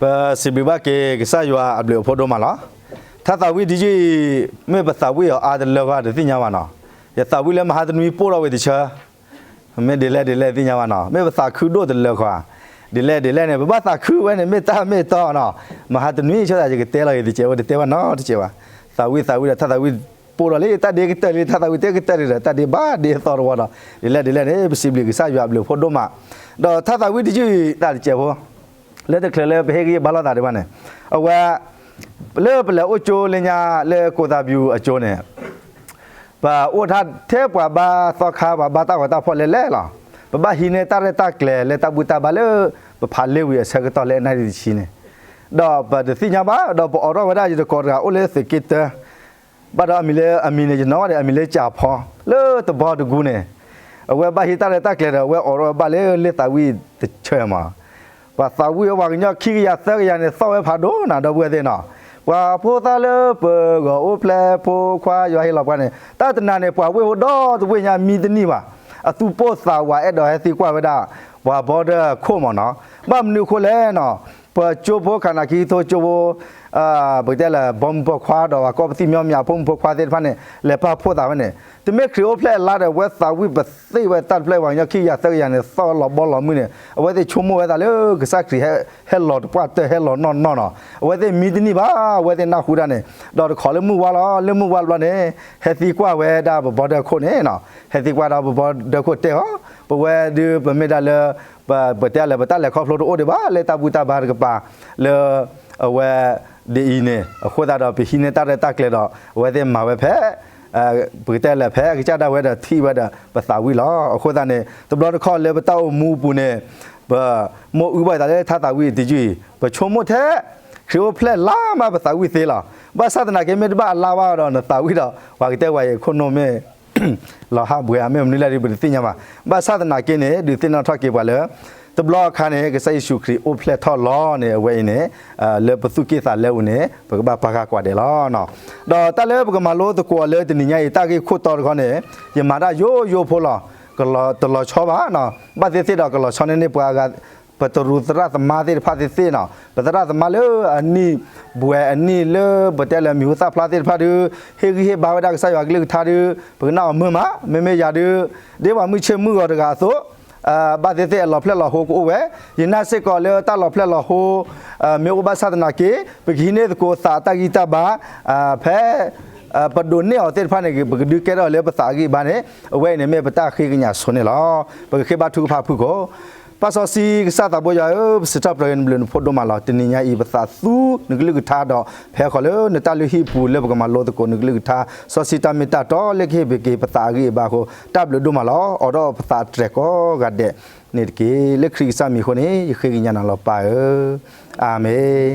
ပစံးဘျုးဘၣ်က့ၤကစၢ်ယွၤအဘျုးအဖှိၣ်ဒိၣ်မးလီၤ. ထါသးဝံၣ်တယုၢ်အံၤ မ့ၢ်ပသးဝံၣ်အီၤအါတလၢဃီတသ့ၣ်ညါဘၣ်နီၤ. ယသးဝံၣ်လၢမဟါတနွံပိၢ်ထီၣ်ဝဲတဆၢ မ့ၢ်ဒ်လဲၣ်ဒ်လဲၣ်သ့ၣ်ညါဘၣ်နီၤ, မ့ၢ်ပသးခုဒိၣ်တလၢဃီဧါ, ဒ်လဲၣ်ဒ်လဲၣ်န့ၣ် ပဘၣ်သးခုဝဲန့ၣ် မ့ၢ်တၢ်မ့ၢ်တီနီၤ. မဟါတနွံဆၢသးယကတဲလီၤဂ့ၤတကဲး အိၣ်တတဲဘၣ်နီတကဲးဘၣ်. သးဝံၣ်သးဝံၣ်ဒီးထါသးဝံၣ်ပိၢ်ထီၣ်လံ တၢ်ဒ့ကတၢၢ်လံ ထါသးဝံၣ်တဲကတၢၢ်ဒံးဒီး တၢ်ဒ့ဘၣ်ဒ့အသီတဝီဒီး ဒ်လဲၣ်ဒ်လဲၣ်န့ၣ် ပစံးဘျုးကစၢ်ယွၤအဘျုးအဖှိၣ်ဒိၣ်မး. ဒီးထါသးဝံၣ်တယုၢ်အံၤ တၢ်တကဲးဖိ လၢတချုးလၢပဟ့ၣ်ဂံၢ်ဘါလိာ်သးဒံးဘၣ်န့ၣ် အဝဲ လၢပလဲၤအိၣ်ကၠိလၢညါလၢကိးသးဘျူးအကၠိန့ၣ် ပအိၣ်ထဲပှၤဘါသီခါ ပှၤဘါတၢ်ဂီၤတၢ်ဖီၣ်လဲၣ်လဲၣ်လီၤ. ပဘၣ်ဟံးန့ၢ်တၢ်ရဲၣ်တၢ်ကျဲၤလၢတၢ်ဘူၣ်တၢ်ဘါလၢ ပဖးလ့ဝံၤအဆၢကတီၢ်လၢအနၣ်ရံၣ်တဆံန့ၣ် ဒီးပတသ့ၣ်ညါဘၣ် ဒီးပအိးထီၣ်ဝဲဒၣ်ယတကိးတဂၤအိၣ်လၢသုးက့တၢ ဘၣ်ဒီးအမံၤလၢအမံၤန့ၣ် ယနီၣ်ဝဲဒီးအမံၤလၢကၠၢ်ဖီ လၢတဘီတကူန့ၣ် အဝဲဘၣ်ဟံးတၢ်ရဲၣ်တၢ်ကျဲၤဒီး အဝဲအိးထီၣ်ဝဲဘၣ်လၢလ့ၣ်သးဝံၣ်တဆၢမး ပှၤသးဝံၣ်အဝဲကညီခံကယၤသၢကယၤန့ၣ် သီၣ်ဝဲဖးဒိၣ်နၤ ဒီပုၢ်ဝဲၢ်သ့ၣ်နီၤ. ပှၤဖိသၣ်လၢပဂီၢ်အိၣ်ဖျဲၣ်ဖိခွါယွၤဟ့ၣ်လီၤပှၤန့ၣ် တၢ်တနၤန့ၣ် ပှၤဝ့ၢ်ဖိဒီတဝ့ၢ်ညါမံတနံၣ်ဘၣ်. အသူၣ်ပိၢ်သးဝးအဲၣ်ဒိးဟဲသံကွၢ်ဝဲဒၣ် ပှၤဘီဒၢခိၣ်မးနီၤ. ဘၣ်မနုၤအဃိလဲၣ်နီၤ ပကၠိဖိခးနၤခံကထိကၠိဖိ ပကတဲလၢ ဘီမုၢ်ဖိခွါဒီး ပှၤကိးပသူၣ်မံမံၤဖိမုၣ်ဖိခွါသ့ၣ်တဖၣ်န့ၣ် လဲၤပာ်ဖှိၣ်သးဝဲန့ၣ် တမ့ၢ်ခရံာ်အိၣ်ဖျဲၣ်အလါဒီး အဝဲသးဝံၣ်ပသ့ၣ်ဝဲတၢ်တဖျၢၣ် ပှၤကညီခံကယၤသၢကယၤန့ၣ် သီၣ်လီၤဘီလီၤမုၢ်န့ၣ် အဝဲသ့ၣ်ဆိကမိၣ်ဝဲသးလၢ ကစၢ်ခရံာ်ဟဲ ဟဲလီၤတပှၢ်တၢၢ် ဟဲလီၤနီၢ်နီၢ်နီၤ. အဝဲသ့ၣ်မံတနံၣ်ဘၣ် အဝဲသ့ၣ်နၢ်ဟူဒၣ်န့ၣ် ဒီးတခီလၢမုၢ်ဝါလီၤ လၢမုၢ်ဝါတဘျီန့ၣ် ဟဲသံကွၢ်ဝဲဒၣ်ပဘီဒၢခိၣ်န့ၣ်နီၤ. ဟဲသံကွၢ်ဒီးပဘီဒၢခိၣ်တဲအီၤ ပဝဲဒုးပမ့ၢ်ဒၣ်လၢ ပတဲလၢပတၢ်လဲၤခီဖျိတအိၣ်ဒံးဘၣ် လၢတၢ်ဘူၣ်တၢ်ဘါတကပၤ လၢ အဝဲ ဒ်အံၤန့ၣ် အဃိသတးဒီး ပဟံးန့ၢ်တၢ်ရဲၣ်တၢ်ကျဲၤဒီး အဝဲသ့ၣ်မၤဝဲဖဲ ပကတဲလၢဖဲအကစၢ်ဒၣ်ဝဲဒီးထံၣ်ဝဲဒီး ပသးဝံၣ်လီၤ. အဃိသတးန့ၣ် တဘျီတခီၣ်လၢပတၢ်အိၣ်မူအပူၤန့ၣ် ပမိၢ်အုၣ်ဘၣ်သးလၢထါသးဝံၣ်တယုၢ်အံၤ ပဆိကမိၣ်ထဲ ခရံာ်အိၣ်ဖျဲၣ်လါမး ပသးဝံၣ်သ့လီၤ. ဘၣ်ဆၣ်သနာ်က့ မ့ၢ်တဘၣ်အလါဘၣ်ဒီး နသးဝံၣ်ဒီး ပှၤကတဲဝဲအံၤ ခိၣ်နူာ်မ့ၢ် လီၤဟးဘှဲးဧါ မ့ၢ်မနုၤလဲၣ်ဒီး ပတသ့ၣ်ညါဘၣ်. ဘၣ်ဆၣ်သနာ်က့န့ၣ် ဒုးသ့ၣ်နီၣ်ထီၣ်က့ၤပှၤလၢ တဘျီအခါန့ၣ် ကစၢ်ယ့ၣ်ၡူးခရံာ်အိၣ်ဖျဲၣ်ထီၣ်လီၤန့ၣ် အဝဲအံၤန့ၣ် လၢပသူၣ်က့ၣ်သးလဲပူၤန့ၣ် ပကဘၣ်ပာ်ဃာ်ကွၢ်ဒဲးလီၤ. ဒီးတၢ်လၢပကမၤလိသကိးလၢတနံၤညါအံၤ တၢ်ဂ့ၢ်ခိၣ်တီတခီန့ၣ် ယမၤတၢ်ယိယိဖိလီၤ. တလီၤဆီဘၣ်, ဘၣ်သ့ၣ်သ့ၣ်ဒီးကလီၤဆီန့ၢ်န့ၢ်ပှၤအဂၤ ပတရူးသရၣ်သမါသ့ၣ်တဖၣ်သ့ၣ်သ့ၣ်နီၤ, ပသရၣ်သမါလၢအနံၣ်ဘှဲးအနံၣ်လၢပတဲလၢမံၤဟူသၣ်ဖျါသ့ၣ်တဖၣ်ဒုး ဟ့ၣ်ဂံၢ်ဟ့ၣ်ဘါဝဲဒၣ်ကစၢ်ယွၤကလုၢ်ကထါဒုး ပကနၣ်အီၤမုာ်မး, မ့မ့ၢ်ယၤဒုး ဒ်ပှၤမုၢ်ဆ့ၣ်မုၢ်ဂီၤတဂၤအသိး ဘၣ်သ့ၣ်သ့ၣ်အလီၤဖျဲၣ်လီၤဟိကအိၣ်ဝဲ, ယနာ်စ့ၢ်ကီးလၢတၢ်လီၤဖျဲၣ်လီၤဟိ မ့ၢ်အိၣ်ဘၣ်ဆၣ်သနာ်က့ ပကဟံးန့ၢ်သကိးသးအတၢ်ဂံၢ်တၢ်ဘါ ဖဲ ပဒိးန့ၢ်အီၤသ့ၣ်တဖၣ်န့ၣ် ပကဒုးကဲထီၣ်လၢပသးအဂံၢ်အဘါန့ၣ် အဝဲအံၤန့ၣ်မ့ၢ်ပတၢ်ဃ့ကညးဆိန့ၣ်လီၤ. ပကဃ့ဘါထုကဖၣ်ဖုၣ်ကိာ်, ပၢ်စီဆှံကစၢ်သးဘိယွၤဧၢ, ပစံးထီၣ်ပတြၢၤက့ၤနဘျုးနဖှိၣ်ဒိၣ်မးလီၤ. တနံၤညါအံၤ ပသးသူနကလုၢ်ကထါဒီး ဖဲဃီၤလၢနတၢ်လုၢ်ဟံၣ်ပူၤလၢပကမၤလိသကိးနကလုၢ်ကထါ စီဆှံတၢ်မ့ၢ်တၢ်တီလၢကဟ့ၣ်ပက့ၤပသးအဂံၢ်အဘါအဃိ တၢ်ဘျုးဒိၣ်မးလီၤ. အိးထီၣ်ပသးတြဲၤကိးဂၤဒဲးန့ၣ်တက့ၢ်. လၢခရံာ်ကစၢ်မံၤအဃိန့ၣ် ယဃ့ကညးနၤလီၤပၢ်ဧၢ, အၤမ့ၣ်.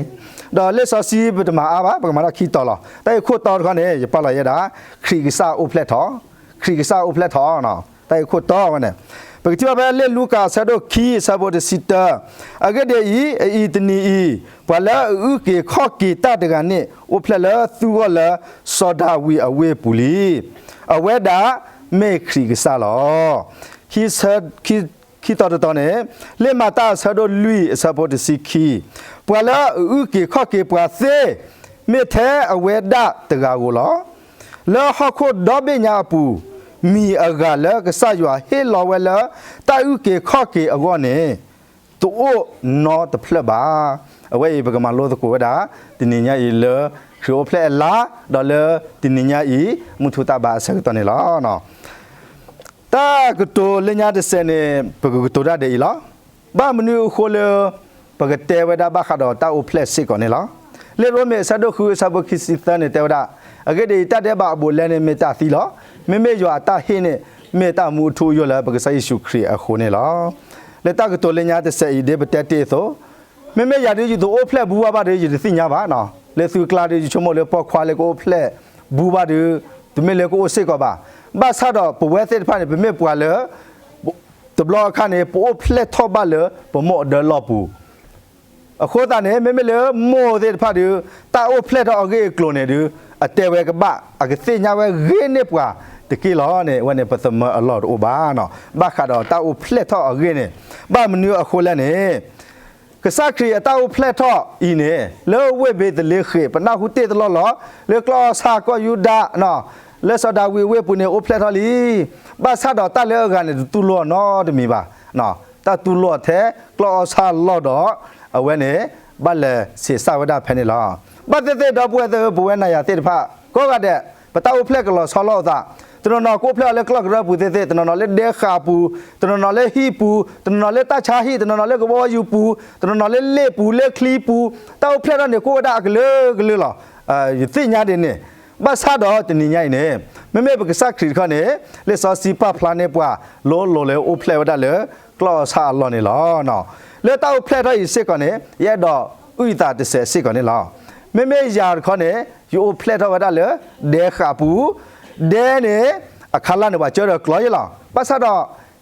ဒီးလံာ်စီဆှံပတမၤအါဘၣ်, ပကမၤတၢ်ခံတီၤလီၤ. တၢ်ဂ့ၢ်ခိၣ်တီတခီန့ၣ် ယပာ်လီၤယဲဒၣ် ခရံာ်ကစၢ်အိၣ်ဖျဲၣ်ထီၣ်, ခရံာ်ကစၢ်အိၣ်ဖျဲၣ်ထီၣ်, တၢ်ဂ့ၢ်ခိၣ်တီဝဲန့ၣ် ပကထံၣ်ဘၣ်ဖဲလံာ်လူၤကၣ်အဆၢဒိၣ်ခံအဆၢဖိတဆံတၢ, အဂ့ၢ်ဒ်အံၤ, အအံၤတနံၤအံၤ ပှၤလၢအအုၣ်က့ၤခီၣ်က့ၤတၢ်တဂၤန့ၣ် အိၣ်ဖျဲၣ်လၢသုဂီၢ်လၢစီၤဒၤဝံးအဝ့ၢ်ပူၤလံ. အဝဲဒၣ်မ့ၢ်ခရံာ်ကစၢ်လီၤ. ခံတီၤတတီၤန့ၣ် လံာ်မၤတၢ်အဆၢဒိၣ်လွံၢ်အဆၢဖိတဆံခံ, ပှၤလၢအအုၣ်က့ၤခီၣ်က့ၤပှၤသ့ မ့ၢ်ထဲအဝဲဒၣ်တဂၤဧိၤလီၤ. လၢဟီၣ်ခိၣ်ဒီဘ့ၣ်ညါအပူၤ, မံၤအဂၤလၢကစၢ်ယွၤဟ့ၣ်လီၤဝဲလၢတၢ်အုၣ်က့ၤခီၣ်က့ၤအဂီၢ်န့ၣ် တအိၣ်နီတဖျၢၣ်ဘၣ်. အဝဲအံၤပကမၤလိသကိးဝဲဒၣ် တနံၤညါအံၤလၢ ခရံာ်အိၣ်ဖျဲၣ်အလါ ဒီးလၢတနံၤညါအံၤ မုၢ်ထူၣ်တၢ်ဘါအဆၢကတီၢ်န့ၣ်လီၤ. တၢ်ကတိၤလၢညါတစဲးန့ၣ် ပကကတိၤတၢ်ဒ်အံၤလီၤ. ဘၣ်မနုၤအဃိလၢ ပကတဲဝဲဒၣ်ဘၣ်ဃးဒီးတၢ်အိၣ်ဖျဲၣ်စ့ၢ်ကီးန့ၣ်လီၤ. လံာ်ရိမ့ၤအဆၢဒိၣ်ဃုအဆၢဖိခံဆံသၢန့ၣ်တဲဝဲဒၣ်, အဂ့ၢ်ဒ်အံၤ, တၢ်ဒဲးဘးအဘူးအလဲန့ၣ်မ့ၢ်တၢ်သံလီၤ. မ့မ့ၢ်ယွၤအတၢ်ဟ့ၣ်န့ၣ် မ့ၢ်တၢ်မူအထူအယိာ်လၢပကစၢ်ယ့ၣ်ၡူးခရံာ်အဃိန့ၣ်လီၤ. လၢတၢ်ကတိၤလၢညါတစဲးအံၤ ဒ်ပတဲတ့ၢ်အသိး, မ့မ့ၢ်ယၤဒုး ယတအိၣ်ဖျဲၣ်ဘူးဘၣ်ဘၣ်ဒီး ယတသ့ၣ်ညါဘၣ်နီၤ. လၢသုကျါဒီး ယဆိကမိၣ်လၢပိာ်ခွါလၢကအိၣ်ဖျဲၣ်ဘူးဘၣ်ဒီး တမ့ၢ်လၢကအိၣ်စ့ၢ်ကီးဘၣ်. ဘၣ်ဆၣ်ဒီးပဝဲသ့ၣ်တဖၣ်န့ၣ် ပမ့ၢ်ပှၤလၢ တဘျီအခါန့ၣ် ပအိၣ်ဖျဲၣ်ထီၣ်ဘၣ်လၢပမိၢ်အဒၢလီၢ်ပူၤ. အဃိသတးန့ၣ် မ့မ့ၢ်လၢမိၢ်သ့ၣ်တဖၣ်ဒီး တၢ်အိၣ်ဖျဲၣ်ထီၣ်အဂ့ၢ်အကျိၤန့ၣ်ဒီး အတဲဝဲကဘၣ် အကသ့ၣ်ညါဝဲဂ့ၤန့ၢ်ပှၤတက့ၢ်လီၤန့ၣ် အဝဲန့ၣ် ပသမၢအလီၢ်တအိၣ်ဘၣ်နီၤ. ဘၣ်ဃးဒီးတၢ်အိၣ်ဖျဲၣ်ထီၣ်အဂ့ၢ်န့ၣ် ဘၣ်မနုၤအဃိလဲၣ်န့ၣ် ကစၢ်ခရံာ်အတၢ်အိၣ်ဖျဲၣ်ထီၣ်အံၤန့ၣ် လၢဝ့ၢ်ဘ့းသလ့ဃ့ၣ် ပနၢ်ဟူတ့ၢ်တလီၢ်လီၤ, လၢကျီၢ်အီၣ်ဆၣ်ကီၢ်ယူဒၤ လၢစီၤဒၤဝံးအဝ့ၢ်ပူၤန့ၣ် အိၣ်ဖျဲၣ်ထီၣ်လံ. ဘၣ်ဆၣ်ဒီးတၢ်လၢအဂၤန့ၣ် တတူၢ်လိာ်နီတမံၤဘၣ်. တၢ်တူၢ်လိာ်ထဲကျီၢ်အီၣ်ဆၣ်လီၢ်ဒီး အဝဲန့ၣ် ဘၣ်လဲၤဆံးစၢ်ဝဲဒၣ်ဖဲန့ၣ်လီၤ. ဘၣ်သ့ၣ်သ့ၣ်ဒီပုၢ်ဝဲၢ်သ့ၣ်ဧၢ ပဝဲနၤယၤသ့ၣ်တဖၣ် ကိးဂၤဒဲး ပတၢ်အိၣ်ဖျဲၣ်ကလီၤဆီလီၤအသး, တနီၤနီၤကအိၣ်ဖျဲၣ်အီၤလၢကျီၢ်ကရၢပူၤသ့ၣ်သ့ၣ်, တနီၤနီၤလၢဒဲဃာ်ပူၤ, တနီၤနီၤလၢဟံၣ်ပူၤ, တနီၤနီၤလၢတၢ်ဆါဟံၣ်, တနီၤနီၤလၢကဘီယူၤပူၤ, တနီၤနီၤလၢလ့ၣ်ပူၤ လၢချံပူၤ, တၢ်အိၣ်ဖျဲၣ်ထီၣ်န့ၣ် ကအိၣ်ဝဲဒၣ်အကလုာ်ကလုာ်လီၤ. ယသ့ၣ်ညါဒ်န့ၣ်, ဘၣ်ဆၣ်ဒီးတနံၤညါအံၤန့ၣ် မ့မ့ၢ်ပကစၢ်ခရံာ်တခီန့ၣ် လံာ်စီဆှံပာ်ဖျါန့ၢ်ပှၤ လိၤလိၤလၢအိၣ်ဖျဲၣ်ဝဲဒၣ်လၢ ကျီၢ်အီၣ်ဆၣ်အလီၢ်န့ၣ်လီၤ. လၢတၢ်အိၣ်ဖျဲၣ်ထီၣ်အံၤစ့ၢ်ကီးန့ၣ် ယအဲၣ်ဒိးအုၣ်သးတစဲးစ့ၢ်ကီးန့ၣ်လီၤ. မ့မ့ၢ်ယၤတခီန့ၣ် ယအိၣ်ဖျဲၣ်ထီၣ်ဝဲဒၣ်လၢ ဒဲဃာ်ပူၤ, ဒဲန့ၣ် အခါလၢ်န့ၣ် ပှၤကၢဒီးကျီၢ်ယဲလီၤ. ဘၣ်ဆၣ်ဒီး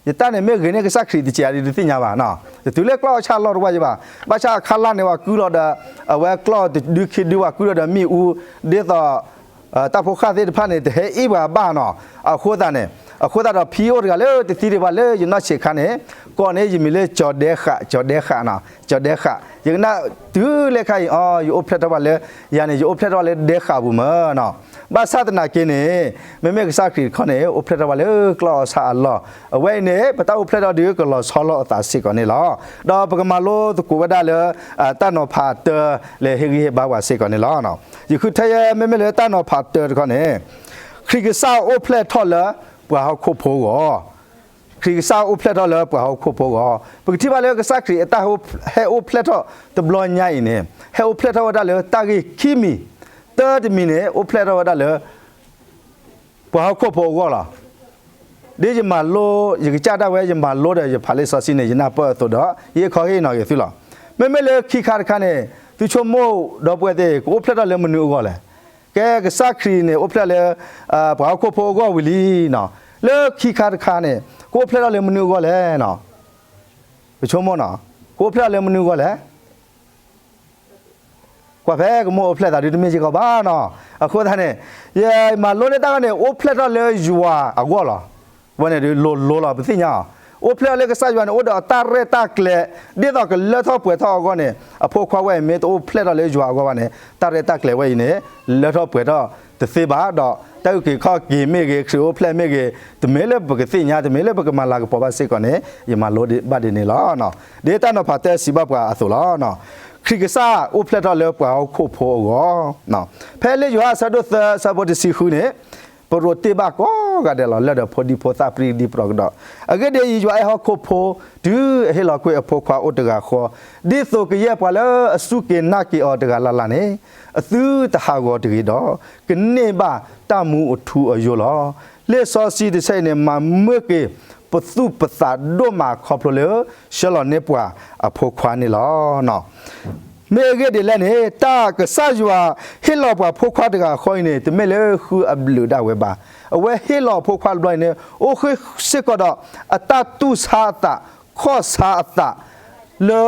ယတၢ်န့ၣ်မ့ၢ်ဂ့ၤန့ၢ်ကစၢ်ခရံာ်တစဲးအံၤ တသ့ၣ်ညါဘၣ်, တတုၤလၢကျီၢ်အီၣ်ဆၣ်လီၢ်တဝၢ်ယဲဘၣ်. ဘၣ်ဆၣ်အခါလၢ်န့ၣ် ပှၤကုလီၤဒီး အဝဲကျီၢ်တဒုခံဒု ပှၤကုလီၤဒီးမ့ၣ်အူ ဒ်သိး တၢ်ဖိဃၢ်သ့ၣ်တဖၣ်န့ၣ် တဟဲအ့ၣ်ပှၤဘၣ်နီၤ, အဃိသတးန့ၣ် အဃိသတးဒီးဖံအိၣ်တဂၤလၢတသံဒံးဘၣ်လၢယနီၢ်ဆံးခါန့ၣ်, ကိးန့ၢ်ယမံၤလၢကၠီၤဒဲဃာ်, ကၠီၤဒဲဃာ်နီၤ, ကၠီၤဒဲဃာ်, ယကနၣ်တုၤလၢခါအံၤ အီ ယအိၣ်ဖျဲၣ်ထီၣ်ဘၣ်လၢ, ယၤန့ၣ် ယအိၣ်ဖျဲၣ်ထီၣ်ဘၣ်လၢဒဲဃာ်ပူၤမၢ်နီၤ. ဘၣ်ဆၣ်သနာ်က့န့ၣ် မ့မ့ၢ်ကစၢ်ခရံာ်တခီန့ၣ် အိၣ်ဖျဲၣ်ထီၣ်ဘၣ်လၢကျီၢ်အီၣ်ဆၣ်အလီၢ်, အဝဲအံၤန့ၣ် ပတၢ်အိၣ်ဖျဲၣ်ထီၣ်ဒုးကလီၤဆီလီၤအသးစ့ၢ်ကီးန့ၣ်လီၤ. ဒီးပကမၤလိသကိးဝဲဒၣ်လၢ တၢ်နီၤဖးတၢ လဲၤဟ့ၣ်ဂံၢ်ဟ့ၣ်ဘါပှၤစ့ၢ်ကီးန့ၣ်လီၤ. ယဃုထၢယဲ မ့မ့ၢ်လၢတၢ်နီၤဖးတၢတခီန့ၣ်, ခရံာ်ကစၢ်အိၣ်ဖျဲၣ်ထီၣ်လၢပှၤဟီၣ်ခိၣ်ဖိအဂီၢ်, ခရံာ်ကစၢ်အိၣ်ဖျဲၣ်ထီၣ်လၢပှၤဟီၣ်ခိၣ်ဖိအဂီၢ်, ပကထံၣ်ဘၣ်လၢကစၢ်ခရံာ်အတၢ်ဟဲအိၣ်ဖျဲၣ်ထီၣ်တဘျီညါအံၤန့ၣ် ဟဲအိၣ်ဖျဲၣ်ထီၣ်ဝဲဒၣ်လၢတၢ်ဂ့ၢ်ခံမံၤ, တၢတမံၤန့ၣ် အိၣ်ဖျဲၣ်ထီၣ်ဝဲဒၣ်လၢ ပှၤဟီၣ်ခိၣ်ဖိအဂီၢ်လီၤ. ဒ်ယမၤလိ, ယကစၢ်ဒၣ်ဝဲ ယမၤလိဒီးယဖးလံာ်စီဆှံန့ၣ် ယနၢ်ပၢၢ်အသိးဒီး ယဟ့ၣ်ခီဟ့ၣ်နီၤက့ၤသုလီၤ. မ့မ့ၢ်လၢခံခါတခါန့ၣ် သုဆိကမိၣ်ဒီပုၢ်ဝဲၢ်သ့ၣ် ကအိၣ်ဖျဲၣ်ထီၣ်လၢမနုၤအဂီၢ်လဲၣ်. ကဲကစၢ်ခရံာ်န့ၣ် အိၣ်ဖျဲၣ်လၢ ပှၤဟီၣ်ခိၣ်ဖိအဂီၢ်ဝံၤလံနီၤ. လၢခံခါတခါန့ၣ် ကအိၣ်ဖျဲၣ်ထီၣ်လၢမနုၤအဂီၢ်လဲၣ်နီၤ. ပဆိကမိၣ်နီၤ, ကအိၣ်ဖျဲၣ်ထီၣ်လၢမနုၤအဂီၢ်လဲၣ်. ကွၢ်ဖဲကမိၣ်အိၣ်ဖျဲၣ်သးဒုးတမ့ၢ်စ့ၢ်ကီးဘၣ်နီၤ. အဃိသတးန့ၣ် ယမၤလိန့ၢ်တၢ်ဂီၢ်န့ၣ် အိၣ်ဖျဲၣ်ထီၣ်လၢယွၤအဂီၢ်လီၤ. ဝဲန့ၣ်ဒုးလိၤလိၤလီၤ ပသ့ၣ်ညါအီၤ, အိၣ်ဖျဲၣ်ထီၣ်လၢကစၢ်ယွၤန့ၣ် အိၣ်ဒီးအတၢ်ရဲၣ်တၢ်ကျဲၤ ဒ်သိးကလၢထီၣ်ပှဲၤထီၣ်အဂီၢ်န့ၣ် အဖိခွါဝဲအံၤမ့ၢ်တအိၣ်ဖျဲၣ်ထီၣ်လၢယွၤအဂီၢ်ဘၣ်န့ၣ် တၢ်ရဲၣ်တၢ်ကျဲၤဝဲအံၤန့ၣ် လၢထီၣ်ပှဲၤထီၣ်တသ့ဘၣ်ဒီး တၢ်အုၣ်က့ၤခီၣ်က့ၤမ့ၢ်ဂ့ၤ ခရံာ်အိၣ်ဖျဲၣ်မ့ၢ်ဂ့ၤ တမ့ၢ်လၢပကသ့ၣ်ညါ တမ့ၢ်လၢပကမၤလၤကပီၤဘၣ်စ့ၢ်ကီးန့ၣ် ယမၤလိဘၣ်ဒ်န့ၣ်လီၤ. ဒ်တၢ်နီၤဖးတၢစံးဘၣ်ပှၤအသိးလီၤ. ခရံာ်ကစၢ်အိၣ်ဖျဲၣ်ထီၣ်လၢပှၤဟီၣ်ခိၣ်ဖိအဂီၢ်, ဖဲလံာ်ယိၤဟၣ်အဆၢဒိၣ်သၢအဆၢဖိတဆံဃုန့ၣ် ပရိးတ့ၢ်ဘၣ်ကိးဂၤဒဲးလီၤ လၢဒီးဖိဒံဖိသၣ်ပြံဒံပရီကဒီး, အဂ့ၢ်ဒ်အံၤ ယွၤအဲၣ်ဟီၣ်ခိၣ်ဖိ တုၤအဟ့ၣ်လီၤကွံာ်အဖိခွါအိၣ်တဂၤဃီ, ဒ်သိးကယဲၢ်ပှၤလၢအစူၢ်က့ၤနာ်က့ၤအီၤတဂၤလၢ်လၢ်န့ၣ် အသုတဟးဂီၤတဂ့ၤဒီး ကန့ၢ်ဘၣ်တၢ်မူအထူအယိာ်လီၤ. လံာ်စီဆှံတဆၢအံၤန့ၣ် မၤမၢက့ၤပသူၣ်ပသးဒိၣ်မးခီဖျိလၢ ဆှၢလီၤန့ၢ်ပှၤအဖိခွါန့ၣ်လီၤ. မ့ၢ်အဂ့ၢ်ဒ်လဲၣ်န့ၣ် တၢ်ကစၢ်ယွၤဟ့ၣ်လီၤပှၤဖိခွါတဂၤဃီအံၤန့ၣ် တမ့ၢ်လၢဃုအဘျုးဒၣ်ဝဲဘၣ်. အဝဲဟ့ၣ်လီၤအဖိခွါတဘျီအံၤန့ၣ် အိၣ်ဃုာ်စ့ၢ်ကီးဒီး အတၢ်တူၢ်ဆါအသး ခီၣ်ဆါအသး လၢ